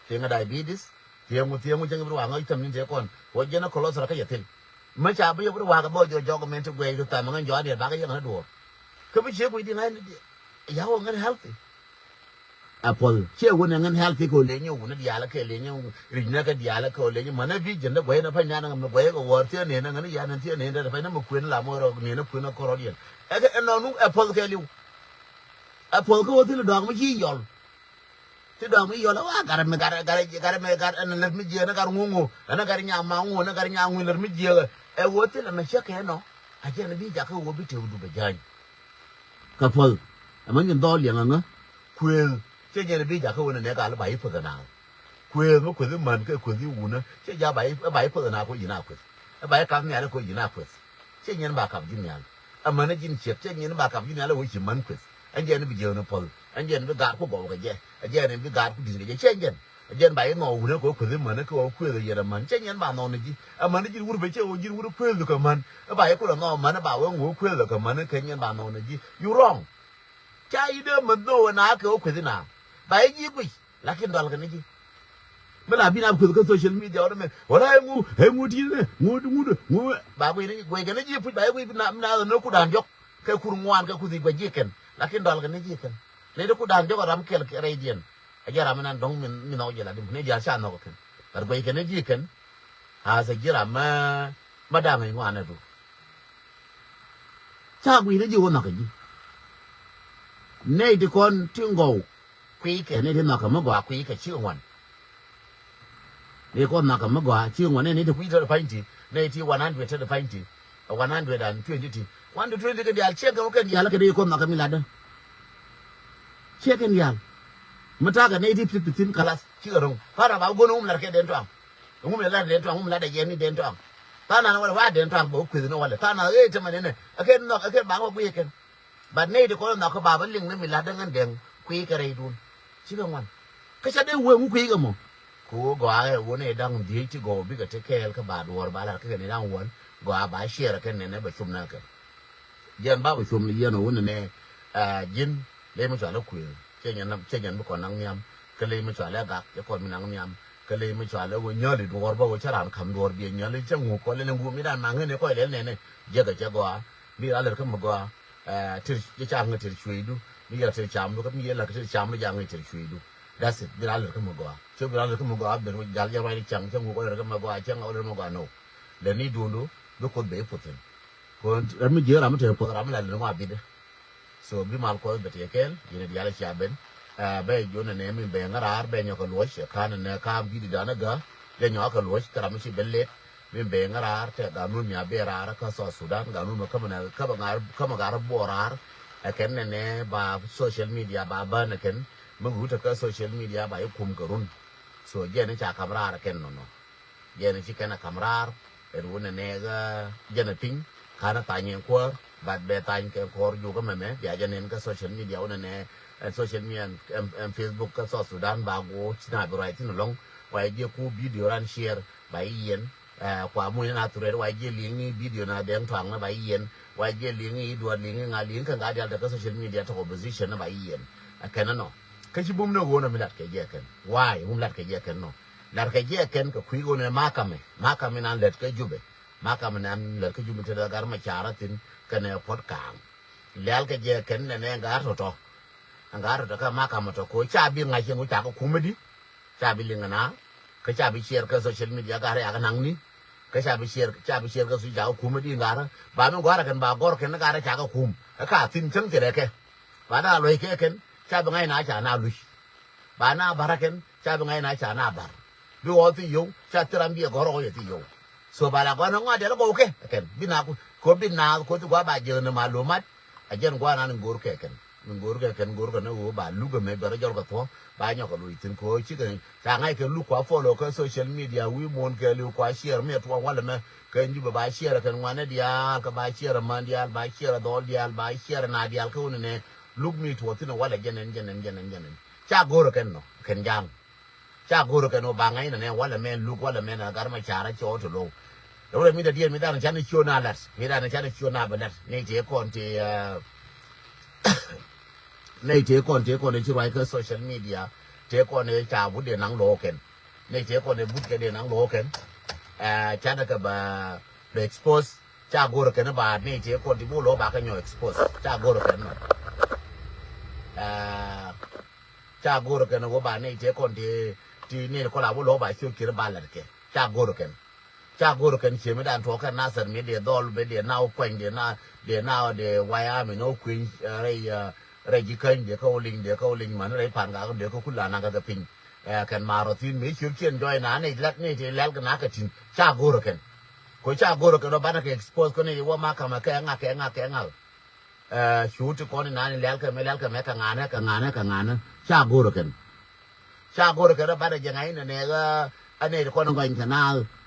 Tieŋä diabetes. Tieŋu tieŋu cieŋ bi ruaŋ ɣä cäm ni tieŋ kɔn wä jɛn ɛ cholesterol kä yɛ thil. Mɛ ca bi yɛ bi ruaŋ bä jɔ jɔk mɛ ti guɛc ri tham ŋä jɔak diɛt bakɛ yɛŋ ni duɔ̱ɔ̱r. Kä bi ciek wi̱c di ŋa̱c ni diɛ. Ya wä ŋän healthy. A puɔth ciɛ wun ɛ ŋän healthy kɛ ɔ leny wun diaal kɛ leny ric nɛ kɛ diaal kɛ ɔ leny mänä bi jɛn dɛ guɛy nɛ pany nɛ mɛ guɛy kɛ wäär thiee neen ŋän yan thiee neen dɛ pany nɛ mɛ kuën la mɔ rɔ neen kuën kɔrɔ diɛn. Ɛ kɛ ɛnɔnu ɛ puɔth kɛ liw. Ɛ puɔth kɛ wä thil dɔak mi ci yɔl. Thil dɔak mi yɔl ɛ wa gat mi gat gat gat mi gat ɛn lät mi jiɛ ɛn gat ŋuŋu ɛn gat nya ma ŋu ɛn gat nya ŋu lät mi jiɛ ɛ wä thil ɛmɛ cɛ kɛ nɔ. A jɛn bi jakä wä bi tëëk du bɛ jany. Kä puɔth ɛmɛ nyin dhɔl liɛŋ aŋä. Kuëëth cɛ nyɛn bi jakä wä nɛ nɛ gal ba yi puɔth ɛnaal. Kuëëth mi kuëth imän kɛ kuëth iwunä cɛ ja ba yi ba yi puɔth ɛnaal kɛ ɔ yi̱n a kuëth. Ɛ ba yi kap nhial kɛ ɔ yi̱n a kuëth. Cɛ nyɛn ba kap ji̱ nhial. Ɛmän ji̱n ciɛp cɛ nyɛn ba kap ji̱ nhial ɛ wä ci män kuëth. Ɛn jɛn bi jiäk ni puɔth ɛn jɛn bi gaat ku gɔw kɛ jɛ ɛ jɛn bi gaat ku di̱t kɛ jɛ cɛ jɛn. Ɛ jɛn ba yɛ nhɔk wunä kɛ wä kueth imän kɛ wä kueth yɛn ɛmän cɛ nyɛn ba nhɔk ni ji̱. Ɛmän ji̱n wur bɛ cɛ wä ji̱n wur kueth kɛ män. Ɛ ba yɛ kulɛ nhɔk män ɛ ba wä ŋo̱o̱k kueth kɛ män kɛ nyɛn ba nhɔk ni ji̱. You wrong. Ca i̱ dee mäth nɔ wä na kɛ wä kueth ina. Ba i̱ ji̱ guic. Lakin dɔl kɛ ni ji̱. Mi la bi na bi kueth kä social media wä mɛ. Wala ɛ ŋu, ɛ ŋu ti ni, ŋu, ŋu, ŋu. Ba guic ni, guic kɛ ni ji̱ puc ba i̱ guic na, na, na ku dan jɔk. Kɛ kur ŋuan kɛ kuthi guic ji̱ kɛn. Lakin dɔl kɛ ni ji̱ kɛn. Ni di ku dan jɔk ram kɛl kɛ rɛy diɛn. A jɛ ram mi nan dɔŋ min, min ɔ jɛ la dim. Ni dial ca nɔk kɛn. Bar guic kɛ ni ji̱ kɛn. A sɛ ji̱ ram ma, ma daŋ i̱ ŋuan ɛ du. Ca guic ni ji̱ wä nhɔk kɛ ji̱. Nɛy ti kɔn ti ŋɔw kui̱ kɛ nɛy ti nhɔk kɛ mi gɔaa kui̱ kɛ ci ŋuan. Nɛy kɔn nhɔk kɛ mi gɔaa ci ŋuan nɛy ti kui̱ te di pa̱ny ti nɛy ti one hundred te di pa̱ny ti one hundred and twenty ti. One to twenty kɛ diaal ciek kɛ wä kɛn diaal kɛ nɛy kɔn nhɔk kɛ mi latdä. Ciek kɛn diaal. Mi ta̱a̱ kɛ nɛy ti fifty thin kalas ci kɛ ro̱ŋ. Tha̱a̱ na ba wä go̱n wä mi lat kɛ den tɔaŋ. Ŋum lɛ lat den tɔaŋ, ŋum lat dɛ yɛn ni den tɔaŋ. Tha̱a̱ nan wä lat wa den tɔaŋ bɛ wä kueth ni wä lɛ. Tha̱a̱ nan ɣee tämɛ nɛnɛ. Ɛ kɛn nhɔk, ɛ kɛn ba wä guic ɛ kɛn. But nɛy ti kɔn nhɔk kä ba bä liŋ ni mi lat däŋ ɛn dɛŋ kui̱ kɛ rɛydun. Cikɛ ŋuan. Kä ca dee wee ŋu kui̱ kɛ mɔ. Ku wä gɔaa ɛ wä nɛy da̱ŋ dhiec ti gɔw bikɛ ti kɛɛl kä ba duɔɔr ba lat kä kɛ nɛy da̱ŋ wän. Gɔaa ba share kɛn nɛnɛ bɛ cum nɛ kɛ. Jɛn ba bɛ cuɔm ni yɛn ɔ wun nɛ, ɛ, ji̱n ley mi cɔal ɛ kuëë. Cɛ nyɛn, cɛ nyɛn bi kɔn naŋ nhiam. Kä ley mi cɔal ɛ gak, cɛ kɔn mi naŋ nhiam. Kä ley mi cɔal ɛ wä nyäli duɔɔr bä wä cä raan ka̱m duɔɔr biɛ nyäli cɛ ŋuk kɔn lɛ ni ŋuk mi dan maŋ ŋäni kɔc lɛl nɛnɛ. Jɛ kɛ cɛ gɔaa. Bi ral lɛr kä mi gɔaa. Ɛ, tir, cɛ ca ŋä tir cueydu. Mi yɛ tir camdu, kä mi yɛ lak tir camdu, ja ŋä tir cueydu. That's it. Bi ral lɛr kä mi gɔaa. Cɛ bi ral lɛr kä mi gɔaa, ben wä jal jɛ ruac di cäŋ, cɛ ŋuk kɔn lɛr kä mi gɔaa, cɛ ŋa kɔn lɛr mi gɔaa, no. Lɛ ni duundu, bi Kuoth ben puɔth thi̱n. Kɔn ram mi jiök ram mi te puɔth ram mi la lɛl ŋɔa bit. So bi mal Kuɔth bɛ tiɛ kɛɛl, yɛn diaal cia ben. Ɛ, bɛ jɔn nɛ mi bɛ ŋa raar, bɛ nyɔk kɛ luɔc, ɛ, kan nɛ kan bit dan ɛ gä, bɛ nyɔk kɛ luɔc, kɛ ram mi ci ben let. Mi bɛ ŋa raar, tɛ ganun mi a bɛ raar kä South Sudan, ganun mi kä mi nɛ, kä mi ŋa̱r, kä mi ŋa̱r buɔ raar. Ɛ kɛn nɛ nɛ ba social media ba bän ɛ kɛn, mi wut ɛ kä social media ba i̱ kum kɛ run. So jɛn i̱ ca kam raar ɛ kɛn nɔnɔ. Jɛn ci kɛn a kam raar, ɛ ruun ɛ nɛɛk, ɛ, jɛn a piny, ka̱n a thany ɛn kuäär, but bɛ thany kɛ kɔr juk ɛmɛmɛ, bia jɛ nɛn kä social media wun ɛ nɛ, ɛ, social media ɛn, ɛn, ɛn Facebook kä South Sudan ba guɔ ci na bi ruac thin alɔŋ, wa jɛ ku video ran share, ba i̱ yɛn, ɛ, kua muny na thuret, wa jɛ liŋ i̱ video na dɛŋ tuaŋ na ba i̱ yɛn, wa jɛ liŋ i̱ duɔt liŋ i̱ ŋa liŋ kɛ ŋa dial te kä social media te opposition na ba i̱ yɛn. Ɛ kɛn ɛnɔ. Kä ci bum ni ɣöö nɔ mi lat kɛ jɛ kɛn. Why? Bum lat kɛ jɛ kɛn nɔ. Lat kɛ jiɛk kɛn kɛ kui̱ ɣöö nɛ makamɛ, makamɛ nan lät kä Jubɛ. Makamɛ nan lät kä Jubɛ te dee Gat Macar a thi̱n kɛnɛ Puɔt Ka̱a̱ŋ. Lɛl kɛ jiɛk kɛn nɛ nɛ ŋa̱r tɔ̱tɔ̱. Ŋa̱r tɔ̱tɔ̱ kä makamɛ tɔ̱ ko̱ ca bi ŋa̱c cieŋ ku ca kɛ kumä di. Ca bi liŋ na. Kä ca bi share kä social media gat rɛy a kɛ naŋ ni. Kä ca bi share, ca bi share kä su ca kɛ kumä di ŋa̱r. Ba mi gua̱r kɛn ba gɔr kɛn gat rɛy ca kɛ kum. Kä ka thi̱n cäŋ ci rɛkɛ. Ba na luɔ̱c kɛ kɛn ca bi ŋa̱c na ca na luc. Ba na bar kɛn ca bi ŋa̱c na ca na bar. Bi ɣɔw thi yio̱w ca thi ram bi ɛ gɔ̱r ɣɔw yɛ thi yio̱w. So ba la gɔ̱r ni ŋɔa diɛl gɔw kɛ kɛn bi na ko bi na ko thi gua ba jɛ ni ma lo mat. A jɛn gua na ni go̱r kɛ kɛn ni go̱r kɛ kɛn go̱r kɛ ni ɣöö ba luk ɛmɛ bɛ rɔ jɔl kɛ thuɔ ba nyɔk kɛ loc thin ko cikɛ ca ŋa̱c kɛ luk kua follow kɛ social media wi̱i̱ muɔ̱ɔ̱n kɛ li̱w kua share mi ɛ tuɔɔk walɛ mɛ kɛ Jubɛ ba share kɛn ŋuanɛ diaal kɛ ba share man diaal ba share dhɔl diaal ba share na diaal kɛ wuni nɛ luk mi tuɔɔk thin walɛ jɛn ɛn jɛn ɛn jɛn ɛn jɛn ɛn. Ca go̱r kɛn nɔ kɛn ja̱a̱ŋ. Ca go̱r kɛn ɔ ba ŋa̱c nɛ nɛ walɛ mɛn luk walɛ mɛn a Gat Macar a cɔɔt ti lo̱w. Rɛwdɛ mi dɛ diɛn mi dan canɛ ciö na lat mi dan canɛ ciö na bɛ lat ni tëë kɔn tëë, ɛ, ni tëë kɔn tëë kɔn ci ruac kä social media tëë kɔn ca but dee naŋ lo̱w kɛn. Ni tëë kɔn but kɛ dee naŋ lo̱w kɛn. Ɛ, canɛ kɛ ba bɛ expose. Ca go̱r kɛn ba ni tëë kɔn ti bu lo̱w ba kɛ nyɔ expose. Ca go̱r kɛn nɔ. Ɛ, Ca go̱r kɛn ɣöö ba nɛy tëë kɔn ti, ti nɛy kɔn la wä lo̱k ba ciök kiɛt ba la̱t kɛ. Ca go̱r kɛn. Ca go̱r kɛn cie mi dan tuɔɔk kɛn Nasir mi dee dhɔl ben dee na wä kuany dee na, dee na wä dee waya mi ni wä kueny, ɛ, rɛy, ɛ, rɛy ji̱ käny dee kä wä liŋ dee kä wä liŋ mani rɛy pan gak dee kä kula naŋ kä kɛ piny. Ɛ, kɛn ma̱a̱r rɔ thi̱n mi ciök cien jɔy na nɛy lɛl nɛy tëë lɛl kɛ na kɛ ti̱n. Ca go̱r kɛn. Kɛ ca go̱r kɛn ɣöö banɛ kɛ expose kɛ nɛy wä ma kamɛ kɛ ŋa kɛ ŋa kɛ ŋa. Ɛ, cu ti kɔn inani lɛl kɛ mɛ lɛl kɛ mɛ kɛ ŋanɛ kɛ ŋanɛ kɛ ŋanɛ. Ca go̱r kɛn. Ca go̱r kɛn rɛ bat ɛ jɛ ŋa̱c inɛ nɛ ɣä. Ɛ nɛ ti kɔn in gɔny kɛ na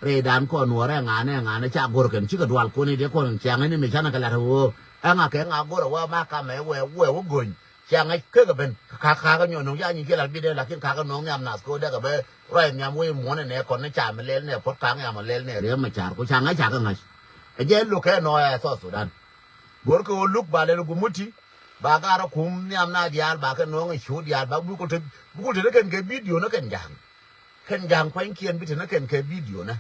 rɛy dan kɔn nuɔrɛ ŋanɛ ŋanɛ ca go̱r kɛn cikɛ dual kɔn in dee kɔn in ciaŋ in mi canɛ kɛ lat ɛ ɣöö. Ɛ ŋa kɛ ŋa go̱r ɛ wä ma kamɛ wɛ wɛ wä gony. Ciaŋ ɛ kekɛ ben. Ka ka kɛ nyɔn nuŋ ca nyi kiɛ lat bi dee lakin ka kɛ nuŋ nhiam nath kɛ wä dee kɛ bɛ. Ruac nhiam wee muɔ̱n ɛ nɛ kɔn ni ca mi lɛl nɛ puɔt kaŋ nhiam ɛ lɛl nɛ riɛm mɛ car ku ca ŋa̱c ca kɛ ŋa̱c. Ɛ jɛ luk kɛ nɔ ɛ South Sudan. Go̱r kɛ ɣöö luk ba lɛl gumuti. Ba garɛ kum nhiam na diaal, ba kɛ nööŋ ɛ cu diaal, ba bukul te, bukul te ni kɛn kɛ video ni kɛn ja̱a̱ŋ. Kɛn ja̱a̱ŋ kuanykiɛn bi te ni kɛn kɛ video ni.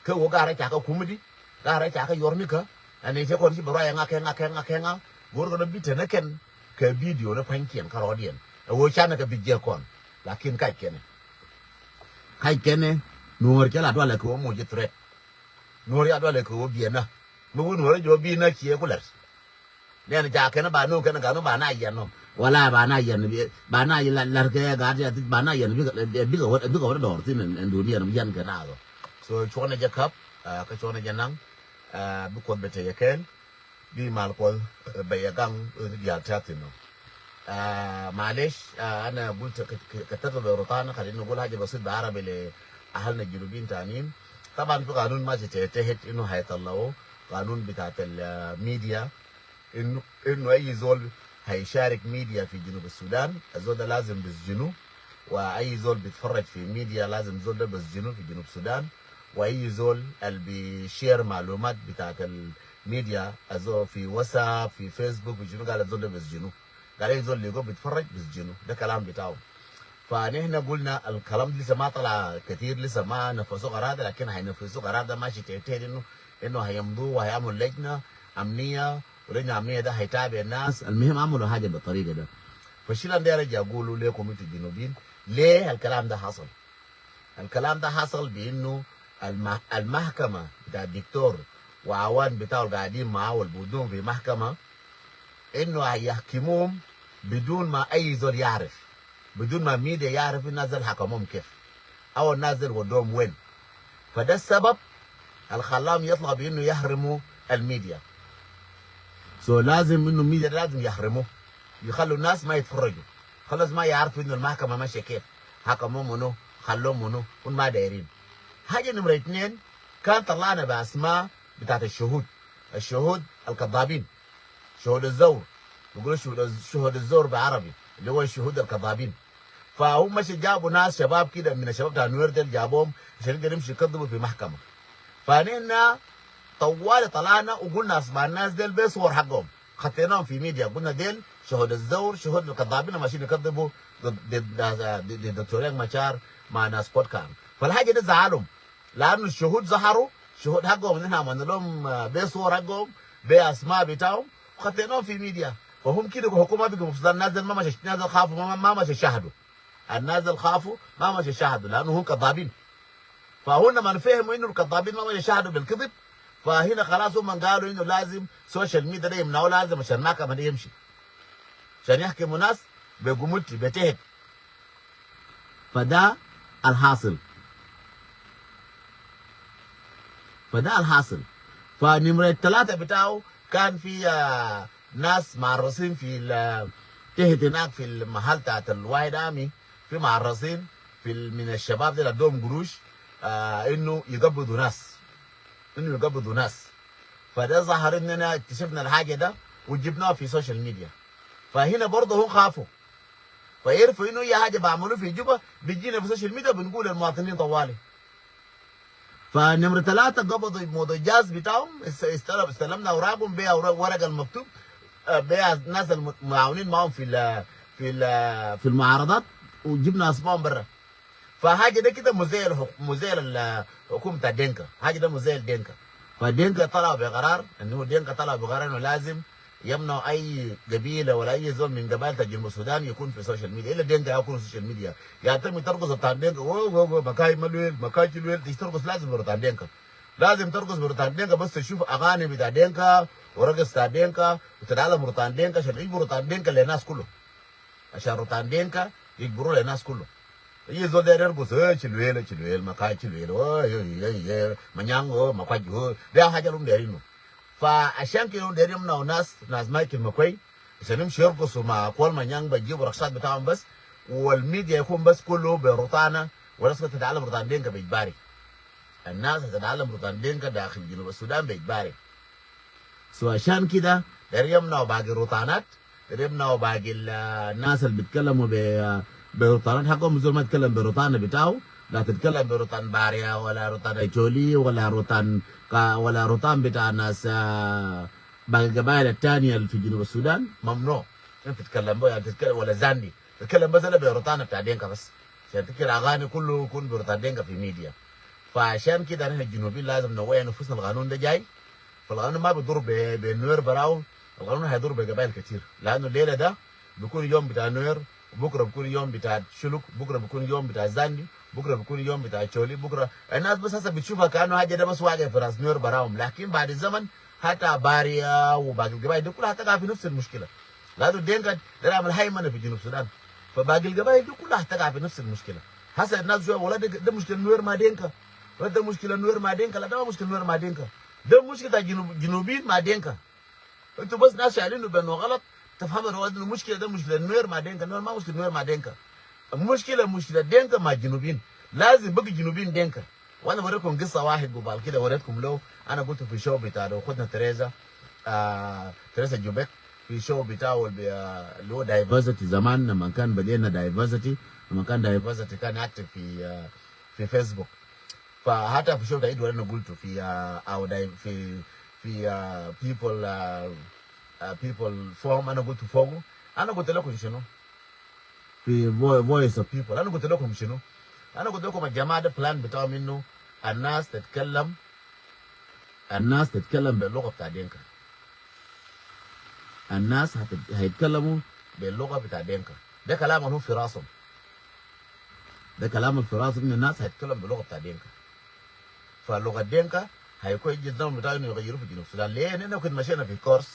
Kɛ ɣöö garɛ cakɛ kum di, garɛ cakɛ yuɔr ni kä. Ɛn i̱ te kɔn ci bɛ ruac ɛ ŋa kɛ ŋa kɛ ŋa kɛ ŋa. Go̱rkɛ ni bi te ni kɛn kɛ video ni kuanykiɛn kä rɔɔdiɛn. Ɛ ɣöö canɛ kɛ bi jiɛk kɔn. Lakin kac kɛnɛ. Kac kɛnɛ, Nuɔ̱ɔ̱r cɛ la dualɛ kɛ ɣöö moc ji̱ threat. Nuɔ̱ɔ̱r ya dualɛ kɛ ɣöö biɛnä. Mi wun wärä jɔ̱ bi na ciɛ ku lɛr. Nɛn ca kɛn ba no̱o̱ŋ kɛn ga no̱o̱ŋ ba na yɛn nɔ. Wala ba na yɛn bi, ba na yɛn lar kɛ gat ya ba na yɛn bikɛ, bikɛ wä, bikɛ wä dɔɔr thin ɛn, ɛn duniya ni bi yɛn kɛ na dɔ. So cuɔnɛ jɛ kap, ah, kä cuɔnɛ jɛ naŋ, ah, bi Kuoth bɛ te yɛ kɛɛl, bi mal Kuɔth, eh, bɛ yɛ gaŋ, eh, diaal tɛ̈thin nɔ. Ah, malish, ah, ana gul te kɛ, kɛ, kɛ tɛ̈th bɛ rutan, kadi ni gul haja basit bɛ Arabi le ahalna junubin tanin. Taban fi ganun mashi te, te het inu haytallau, ganun bitat al, ah, media. Innu, innu ayi zol haysharik media fi Junub Sudan, azol da lazim bisjinu. Wa ayi zol bitfaraj fi media, lazim zol da bisjinu fi Junub Sudan. Wa ayi zol al bishare malumat bitat al media, azol fi WhatsApp, fi Facebook, fi shunu, gal azol da bisjinu. Gal ayi zol ligo bitfaraj bisjinu. Da kalam bitao. Fa nihna gulna al kalam lisa ma tala katir, lisa ma nafasu qarar da, lakin haynafasu qarar da mashi te, te innu, innu hayamdu wa hayamul lajna amniya, ولجنة أمنية ده هيتابع الناس. المهم عملوا حاجة بالطريقة ده. فالشي اللي أنا داير أجي أقوله ليكم أنتوا الجنوبيين، ليه الكلام ده حصل؟ الكلام ده حصل بإنه المح-، المحكمة بتاع الدكتور وعوان بتاعه القاعدين معاه والبودون في محكمة، إنه يحكموهم بدون ما أي زول يعرف، بدون ما ميديا يعرف الناس دي حكموهم كيف، أو الناس دي ودوهم وين. فده السبب الخلاهم يطلع بإنه يحرموا الميديا. So لازم إنه الميديا ده لازم يحرموه، يخلوا الناس ما يتفرجوا، خلوا الناس ما يعرفوا إنه المحكمة ماشية كيف، حكموا منو، خلوا منو، هم ما دايرين. حاجة نمرة اتنين، كان طلعنا بأسماء بتاعت الشهود، الشهود الكذابين، شهود الزور، بيقولوا شهود الز-، شهود الزور بعربي، اللي هو الشهود الكذابين. فهم مشي جابوا ناس شباب كده من الشباب بتاع نوير ديل، جابوهم عشان يقدروا يمشوا يكذبوا في محكمة. فنحن طوالي طلعنا وقلنا أسماء الناس ديل بصور حقهم، خطيناهم في ميديا، قلنا ديل شهود الزور، شهود الكذابين ماشيين يكذبوا ضد، ضد، ضد، ضد دكتور ريك مشار مع ناس بودكان. فالحاجة دي زعلهم، لأنه الشهود ظهروا، شهود حقهم اللي نحن عملنا لهم، آه، بصور حقهم، بأسماء بتاعهم، وخطيناهم في ميديا. فهم كده الحكومة بقوا مبسوطين، الناس ديل ما مشي، الناس ديل خافوا، ما، ما، ما مشي شاهدوا. الناس ديل خافوا، ما مشي شاهدوا، لأنه هم كذابين. فهنا من فهموا إنه الكذابين ما مشي شاهدوا بالكذب، فهنا خلاص هم قالوا إنه لازم سوشيال ميديا ده يمنعوه، لازم عشان المحكمة ده يمشي، عشان يحكموا ناس بقموتي، بتهت. فده الحاصل. فده الحاصل. فنمرة تلاتة بتاعه كان في، آه، ناس معرصين في ال-، تحت هناك في المحل بتاعت الوايت آرمي، في معرصين في ال-، من الشباب ديل ادوهم قروش، آه، إنه يقبضوا ناس، إنه يقبضوا ناس. فده ظهر إننا اكتشفنا الحاجة ده وجبناه في سوشيال ميديا. فهنا برضه هم خافوا، فيعرفوا إنه أي حاجة بعملوه في جوبا بيجينا في سوشيال ميديا، بنقول للمواطنين طوالي. فنمرة تلاتة قبضوا موضوع الجهاز بتاعهم، است-، استلم-، استلمنا أوراقهم بيها، ورق، ورق المكتوب، آه، بيها الناس المعاونين معهم في ال-، في ال-، في المعارضات، وجبنا أسمائهم برا. فحاجة ده كده مزيل الحك-، مزيل ال-، الحكومة بتاع دينكا. حاجة ده مزيل دينكا. فدينكا طلعوا بقرار، إنه دينكا طلعوا بقرار إنه لازم يمنعوا أي قبيلة ولا أي زول من قبائل بتاع جنوب السودان يكون في السوشيال ميديا، إلا دينكا يكون في السوشيال ميديا. يا تم ترقص بتاع دينكا، وو، وو، وو، مكاي ما لويل، مكاي شي لويل، تيجي ترقص لازم بتاع دينكا. لازم ترقص بتاع دينكا، بس تشوف أغاني بتاع دينكا ورقص بتاع دينكا وتتعلم بتاع دينكا عشان يجبروا بتاع دينكا للناس كله. عشان بتاع دينكا يجبروا للناس كله. أي زول داير يرقص، إيه، شي لويل، شي لويل، مكاي شي لويل، أوه، إيه، إيه، إيه، مانيانغ، أوه، مكواج، أوه. ده حاجة اللي هم دايرينه. فعشان كده هم دايرين يمنعوا ناس، ناس مايكل مكوي، عشان يمشوا يرقصوا مع كول مانيانغ، بيجيبوا رقصات بتاعهم بس، والميديا يكون بس كله بروتانا، والناس تتعلم روتانا دينكا بإجباري. الناس تتعلم روتانا دينكا داخل جنوب السودان بإجباري. So عشان كده داير يمنعوا باقي الروتانات، داير يمنعوا باقي ال-، الناس اللي بيتكلموا ب-، بروتانات حقهم. زول ما يتكلم بروتانا بتاعه، لا تتكلم بروتان باريا ولا روتان أيتولي ولا روتان كا-، ولا روتان بتاع ناس، آه، باقي القبائل التانية اللي في جنوب السودان، ممنوع. تتكلم بو، يعني تتكلم ولا زاندي، تتكلم بس إلا برطانة بتاع دينكا بس. عشان تكتب أغاني كله يكون برطانة دينكا في ميديا. فعشان كده نحن الجنوبيين لازم نوعي نفوسنا القانون ده جاي. فالقانون ما بيضر ب-، بالنوير براو، القانون هيضر بقبائل كتير. لأنه الليلة ده بيكون يوم بتاع نوير، وبكرة بيكون يوم بتاع شلوك، بكرة بيكون يوم بتاع زاندي، بكرة بيكون يوم بتاع شولي، بكرة الناس بس هسه بتشوفها كأنه حاجة ده بس واقع في راس نوير براهم، لكن بعد الزمن حتى باريا وباقي القبائل دي كلها هتقع في نفس المشكلة. لأنه دينكا ده عمل هيمنة في جنوب السودان، فباقي القبائل دي كلها هتقع في نفس المشكلة. هسه الناس شوية ولا ده، ده مشكلة نوير مع دينكا، ولا ده مشكلة نوير مع دينكا، لا، ده ما مشكلة نوير مع دينكا، ده مشكلة جنوب-، جنوبيين مع دينكا. انتوا بس ناس شايلينه بانه غلط، تفهموا انه المشكله ده مشكله نوير مع دينكا، نوير ما مشكله نوير مع دينكا. المشكله مشكله دينكا مع جنوبين، لازم بقي جنوبين دينكا. وانا اوريكم قصه واحد قبال كده وريتكم له، انا قلت في شو بتاع ده اخوتنا تريزا، آه تريزا جوبيك، في شو بتاعه اللي هو diversity زمان، لما كان بدينا diversity، لما كان diversity كان active في آه في فيسبوك. فحتى في شو تعيد ولا قلت في آه او داي في في آه people آه آه، people forum، انا قلت فوقه، انا قلت لكم شنو؟ في voice of people انا قلت لكم شنو؟ انا قلت لكم الجماعه ده plan بتاعهم انه الناس تتكلم، الناس تتكلم باللغه بتاع دينكا. الناس هتت-، هيتكلموا باللغه بتاع دينكا. ده كلام هو في راسهم، ده كلام في راسهم ان الناس هيتكلم باللغه بتاع دينكا. فلغة دينكا هيكون يجي الزمن بتاعه إنه يغيروه في جنوب السودان. ليه؟ لأنه كنا مشينا في كورس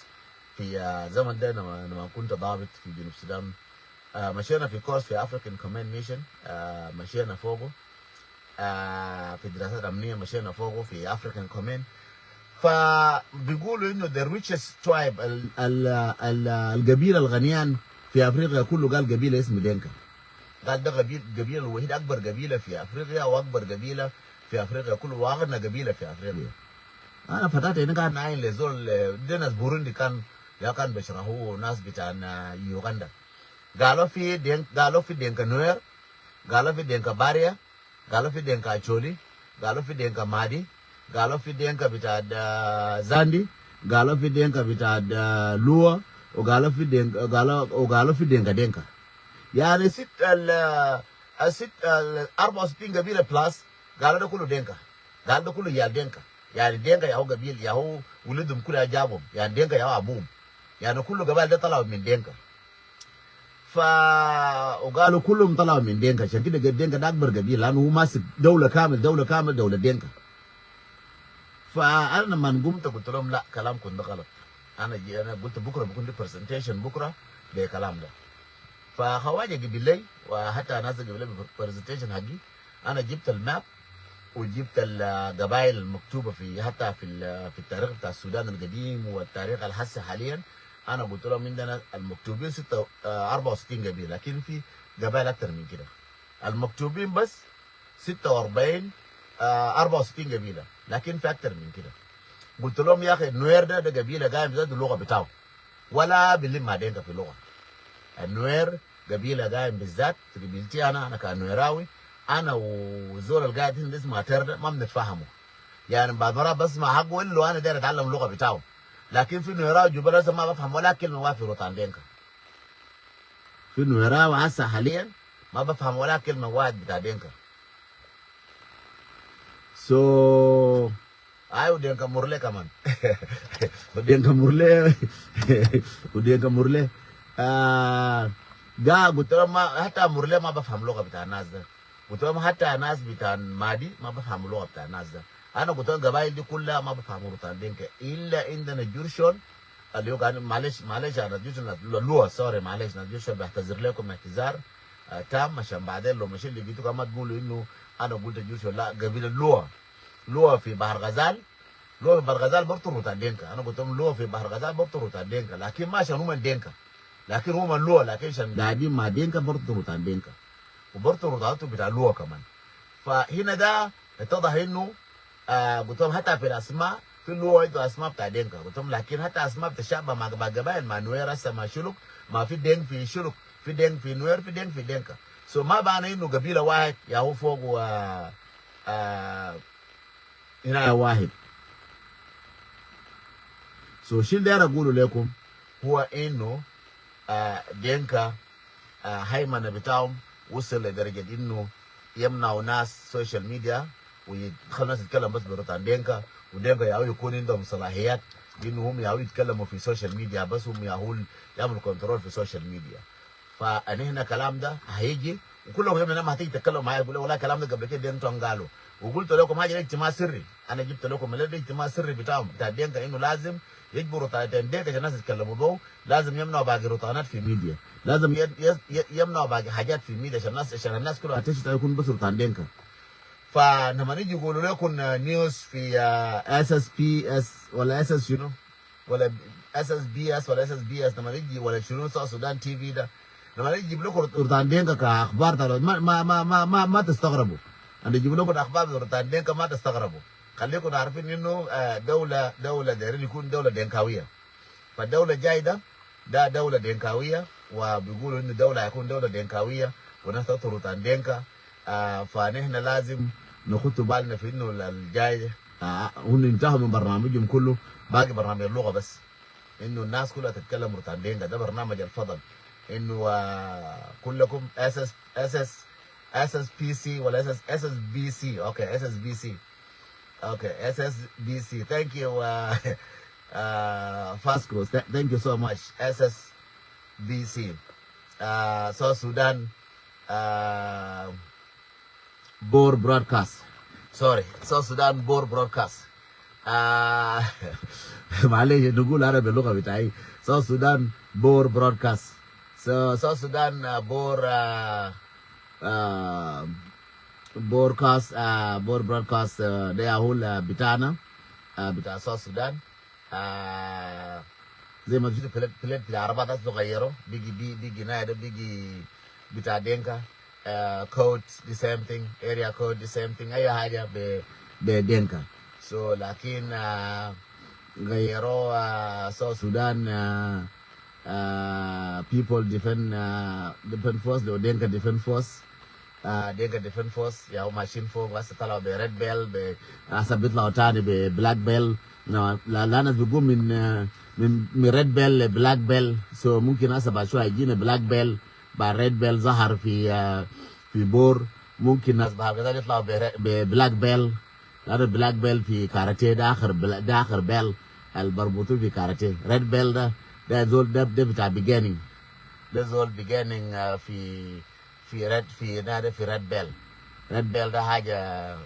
في آه، زمن ده لما لما كنت ضابط في جنوب السودان. آه، مشينا في كورس في African Command Mission، آه، مشينا فوقه. آه، في دراسات أمنية مشينا فوقه في African Command. فبيقولوا إنه the richest tribe، ال ال ال القبيلة الغنيان في أفريقيا كله، قال قبيلة اسمه دينكا. قال ده قبيل قبيلة الوحيد، أكبر قبيلة في أفريقيا وأكبر قبيلة في أفريقيا كله وأغنى قبيلة في أفريقيا. أنا فتحت هنا قاعد نعاين لزول، آه، دي ناس بوروندي كان، يا كان بيشرحوا ناس بتاع يوغندا. قالوا في دين، قالوا في دينكا نوير، قالوا في دينكا باريا، قالوا في دينكا أشولي، قالوا في دينكا مادي، قالوا في دينكا بتاع دا زاندي، قالوا في دينكا بتاع دا لوا، وقالوا في دينكا، قالوا، وقالوا في دينكا دينكا. يعني ست ال-، الست ال-، أربعة وستين قبيلة plus، قالوا ده كله دينكا. قال ده كله يا دينكا. يعني دينكا ياهو قبيل، ياهو ولدهم كلها جابهم. يعني دينكا ياهو أبوهم. يعني كل قبائل ده طلعوا من دينكا. ف-، وقالوا كلهم طلعوا من دينكا. عشان كده قال دينكا ده أكبر قبيلة، لأنه هو ماسك دولة كامل، دولة كامل، دولة دينكا. فأنا لما قمت قلت لهم: "لا، كلامكم ده غلط." أنا جي-، أنا قلت: "بكرة بكون دي presentation، بكرة بكلام ده." فخواجة قبل لي، وحتى ناس قبل لي presentation حقي، أنا جبت ال map وجبت القبائل المكتوبة في، حتى في ال-، في التاريخ بتاع السودان القديم والتاريخ الحسي حاليًا. أنا قلت لهم: "عندنا المكتوبين ستة، آه، أربعة وستين قبيلة، لكن في قبائل أكتر من كده. المكتوبين بس ستة وأربعين، آه، أربعة وستين قبيلة، لكن في أكتر من كده." قلت لهم: "يا أخي، النوير ده، ده قبيلة قايم بذاته اللغة بتاعه، ولا بيلم مع دينكا في اللغة. النوير قبيلة قايم بالذات، في قبيلتي أنا، أنا كنويراوي، أنا وزول القاعد هنا اسمه أتير ده ما بنتفاهموا. يعني بعد مرات بسمع حقه إلا أنا داير أتعلم اللغة بتاعه. لكن في نويراوي جوبا لسه ما بفهم ولا كلمة واحد في روتان دينكا. في نويراوي هسه حاليًا ما بفهم ولا كلمة واحد بتاع دينكا." So، أي ودينكا مورلي كمان. ودينكا مورلي. ودينكا مورلي. آه، قا قلت لهم: "ما، حتى مورلي ما بفهم لغة بتاع الناس ده." قلت لهم: "حتى ناس بتاع مادي ما بفهم لغة بتاع الناس ده." أنا قلت لهم: "قبائل دي كلها ما بفهموا روتان دينكا، إلا عندنا جورشون اللي هو قاعد"، معلش، معلش، أنا جورشون، لوا، sorry، معلش، أنا جورشون بعتذر لكم اعتذار، آه، تام، عشان بعدين لو مشيت لقيتوا كمان تقولوا إنه أنا قلت جورشون. لا، قبيلة لوا، لوا في بحر غزال، لوا في بحر غزال برضو روتان دينكا. أنا قلت لهم: "لوا في بحر غزال برضو روتان دينكا، لكن ما عشان هم دينكا، لكن هم لوا، لكن عشان قاعدين مع دينكا برضو روتان دينكا، وبرضو روتان بتاع لوا كمان." فهنا ده اتضح إنه، آه، قلت لهم: "حتى في الأسماء، في لوا عندو أسماء بتاع دينكا." قلت لهم: "لكن حتى أسماء بتشابه مع، مع قبائل، مع نوير هسه، مع شلوك، ما في دينك في شلوك، في دينك في نوير، في دينك في دينكا. So ما بعنى إنه قبيلة واحد ياهو فوق و، آه، هنا واحد." So شيل داير أقوله لكم هو إنه Ah, Dinka, ah, haimana bitahum wusil le daraja inu yamnau nas social media, u yi-, khalu nas yitkalam bas bi rutan Dinka, u Dinka yahu yikun indom salahiyat inu hum yahu yitkalamu fi social media, bas hum yahu yamulu control fi social media. Fa anihna kalam da hayiji, u kullum yom ina ma hatiji titkalam maya, gul wala kalam da gabla kede Dinka Tong galu. U gultu lekum haja de ijtima sirri, ana jibtu lekum le de ijtima sirri bitahum, bita Dinka inu lazim yajbu rutan Dinka ashan nas yitkalamu bau, lazim yamnau bagi rutanat fi media. Lazim yam-, yam-, yam-, yamnau bagi hajat fi media. Ashan nas, ashan nas kulu attention ta yikun bas rutan Dinka. Fa nama niji gulu lekum, ah, news fi, ah, S S P S wala S S, you know, wala S S B S wala S S B S, nama niji wala shunu South Sudan T V da. Nama niji jib lekum rutan Dinka ka akhbar ta, ma, ma, ma, ma, ma, ma tastagrabu. Ana jib lekum akhbar rutan Dinka, ma tastagrabu. Khalikum arfin inu, ah, dawla, dawla derin yikun dawla Dinkawiya. Fa dawla jay da, da dawla Dinkawiya, wa bigulu inu dawla hayikun dawla Dinkawiya, wa nas ta rutan Dinka. Ah, fa nihna lazim nakhutu balna fi inu al jay, ah, hu intaha min barnamijum kulu, bagi barnamij luga bas. Inu nas kulu titkalam rutan Dinka, da barnamij al fadal. Inu, ah, kullakum S S, S S, S S P C wala S S, S S B C. Okay, S S B C. Okay, S S B C. Thank you, uh, uh, First Cross. Th-, thank you so much. S S B C. Uh, South Sudan, uh, Bor Broadcast. Sorry, South Sudan Bor Broadcast. Uh, معلش, nugul Arabi luga bitai. South Sudan Bor Broadcast. So, South Sudan, uh, Bor, uh, uh, Broadcast, uh, Bor Broadcast, uh, de ahul, uh, bitana, uh, bita South Sudan. Ah, zay ma shuftu plate, plate bita arabat gayiru, bigi, bi-, bigi nada, bigi bita Dinka. Ah, code, the same thing. Area code, the same thing. Ay haja be, be Dinka. So, lakin, ah, gayiru, ah, South Sudan, ah, ah, People Defense, ah, Defense Force, lo Dinka Defense Force. Ah, Dinka Defense Force, ya huma mashin fok, hasa talau be red belt, be, hasa bitlau tani be black belt. No, la, la nas bigum min, ah, min, min red belt le black belt. So, mumkin hasa ba shwaya yijina black belt, ba red belt zahar fi, ah, fi Bor. Mumkin nas ba hagada yitlau be re-, be black belt. Lanu black belt fi karate da akhir bel-, da akhir belt al barbutu fi karate. Red belt da, da zol da, da bita beginning. Da zol beginning, ah, fi fi red, fi nada, fi red belt. Red belt da haja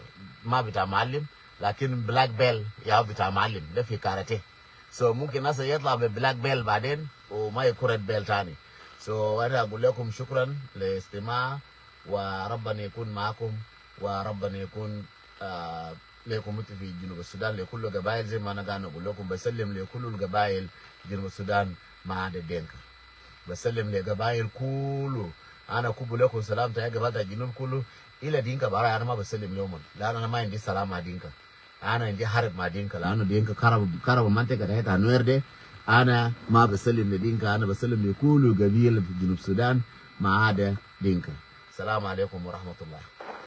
ma bita muallim, lakin black belt ya bita muallim, da fi karate. So, mumkin hasa yitla be black belt baden, u ma yikun red belt tani. So, ana agul lekum shukran le istima, wa Rabbana yakun maakum, wa Rabbana yakun, ah, lekum intu fi Junub Sudan, le kullu gabayil, zay ma ana gaid agul lekum, basallim le kullu gabayil Junub Sudan, ma ada Dinka. Basallim le gabayil kulu. Ana kubu lekum salam ta ya gabayil ta Junub kulu. Ila Dinka bara, ana ma basallim le umon. Lanu ana ma indi salam ma Dinka. Ana indi harb ma Dinka. Lanu Dinka karab, karab mantaka ta Nuer de. Ana ma basallim le Dinka. Ana basallim le kulu gabayil Junub Sudan, ma ada Dinka. Salam alaikum wa rahmatullah.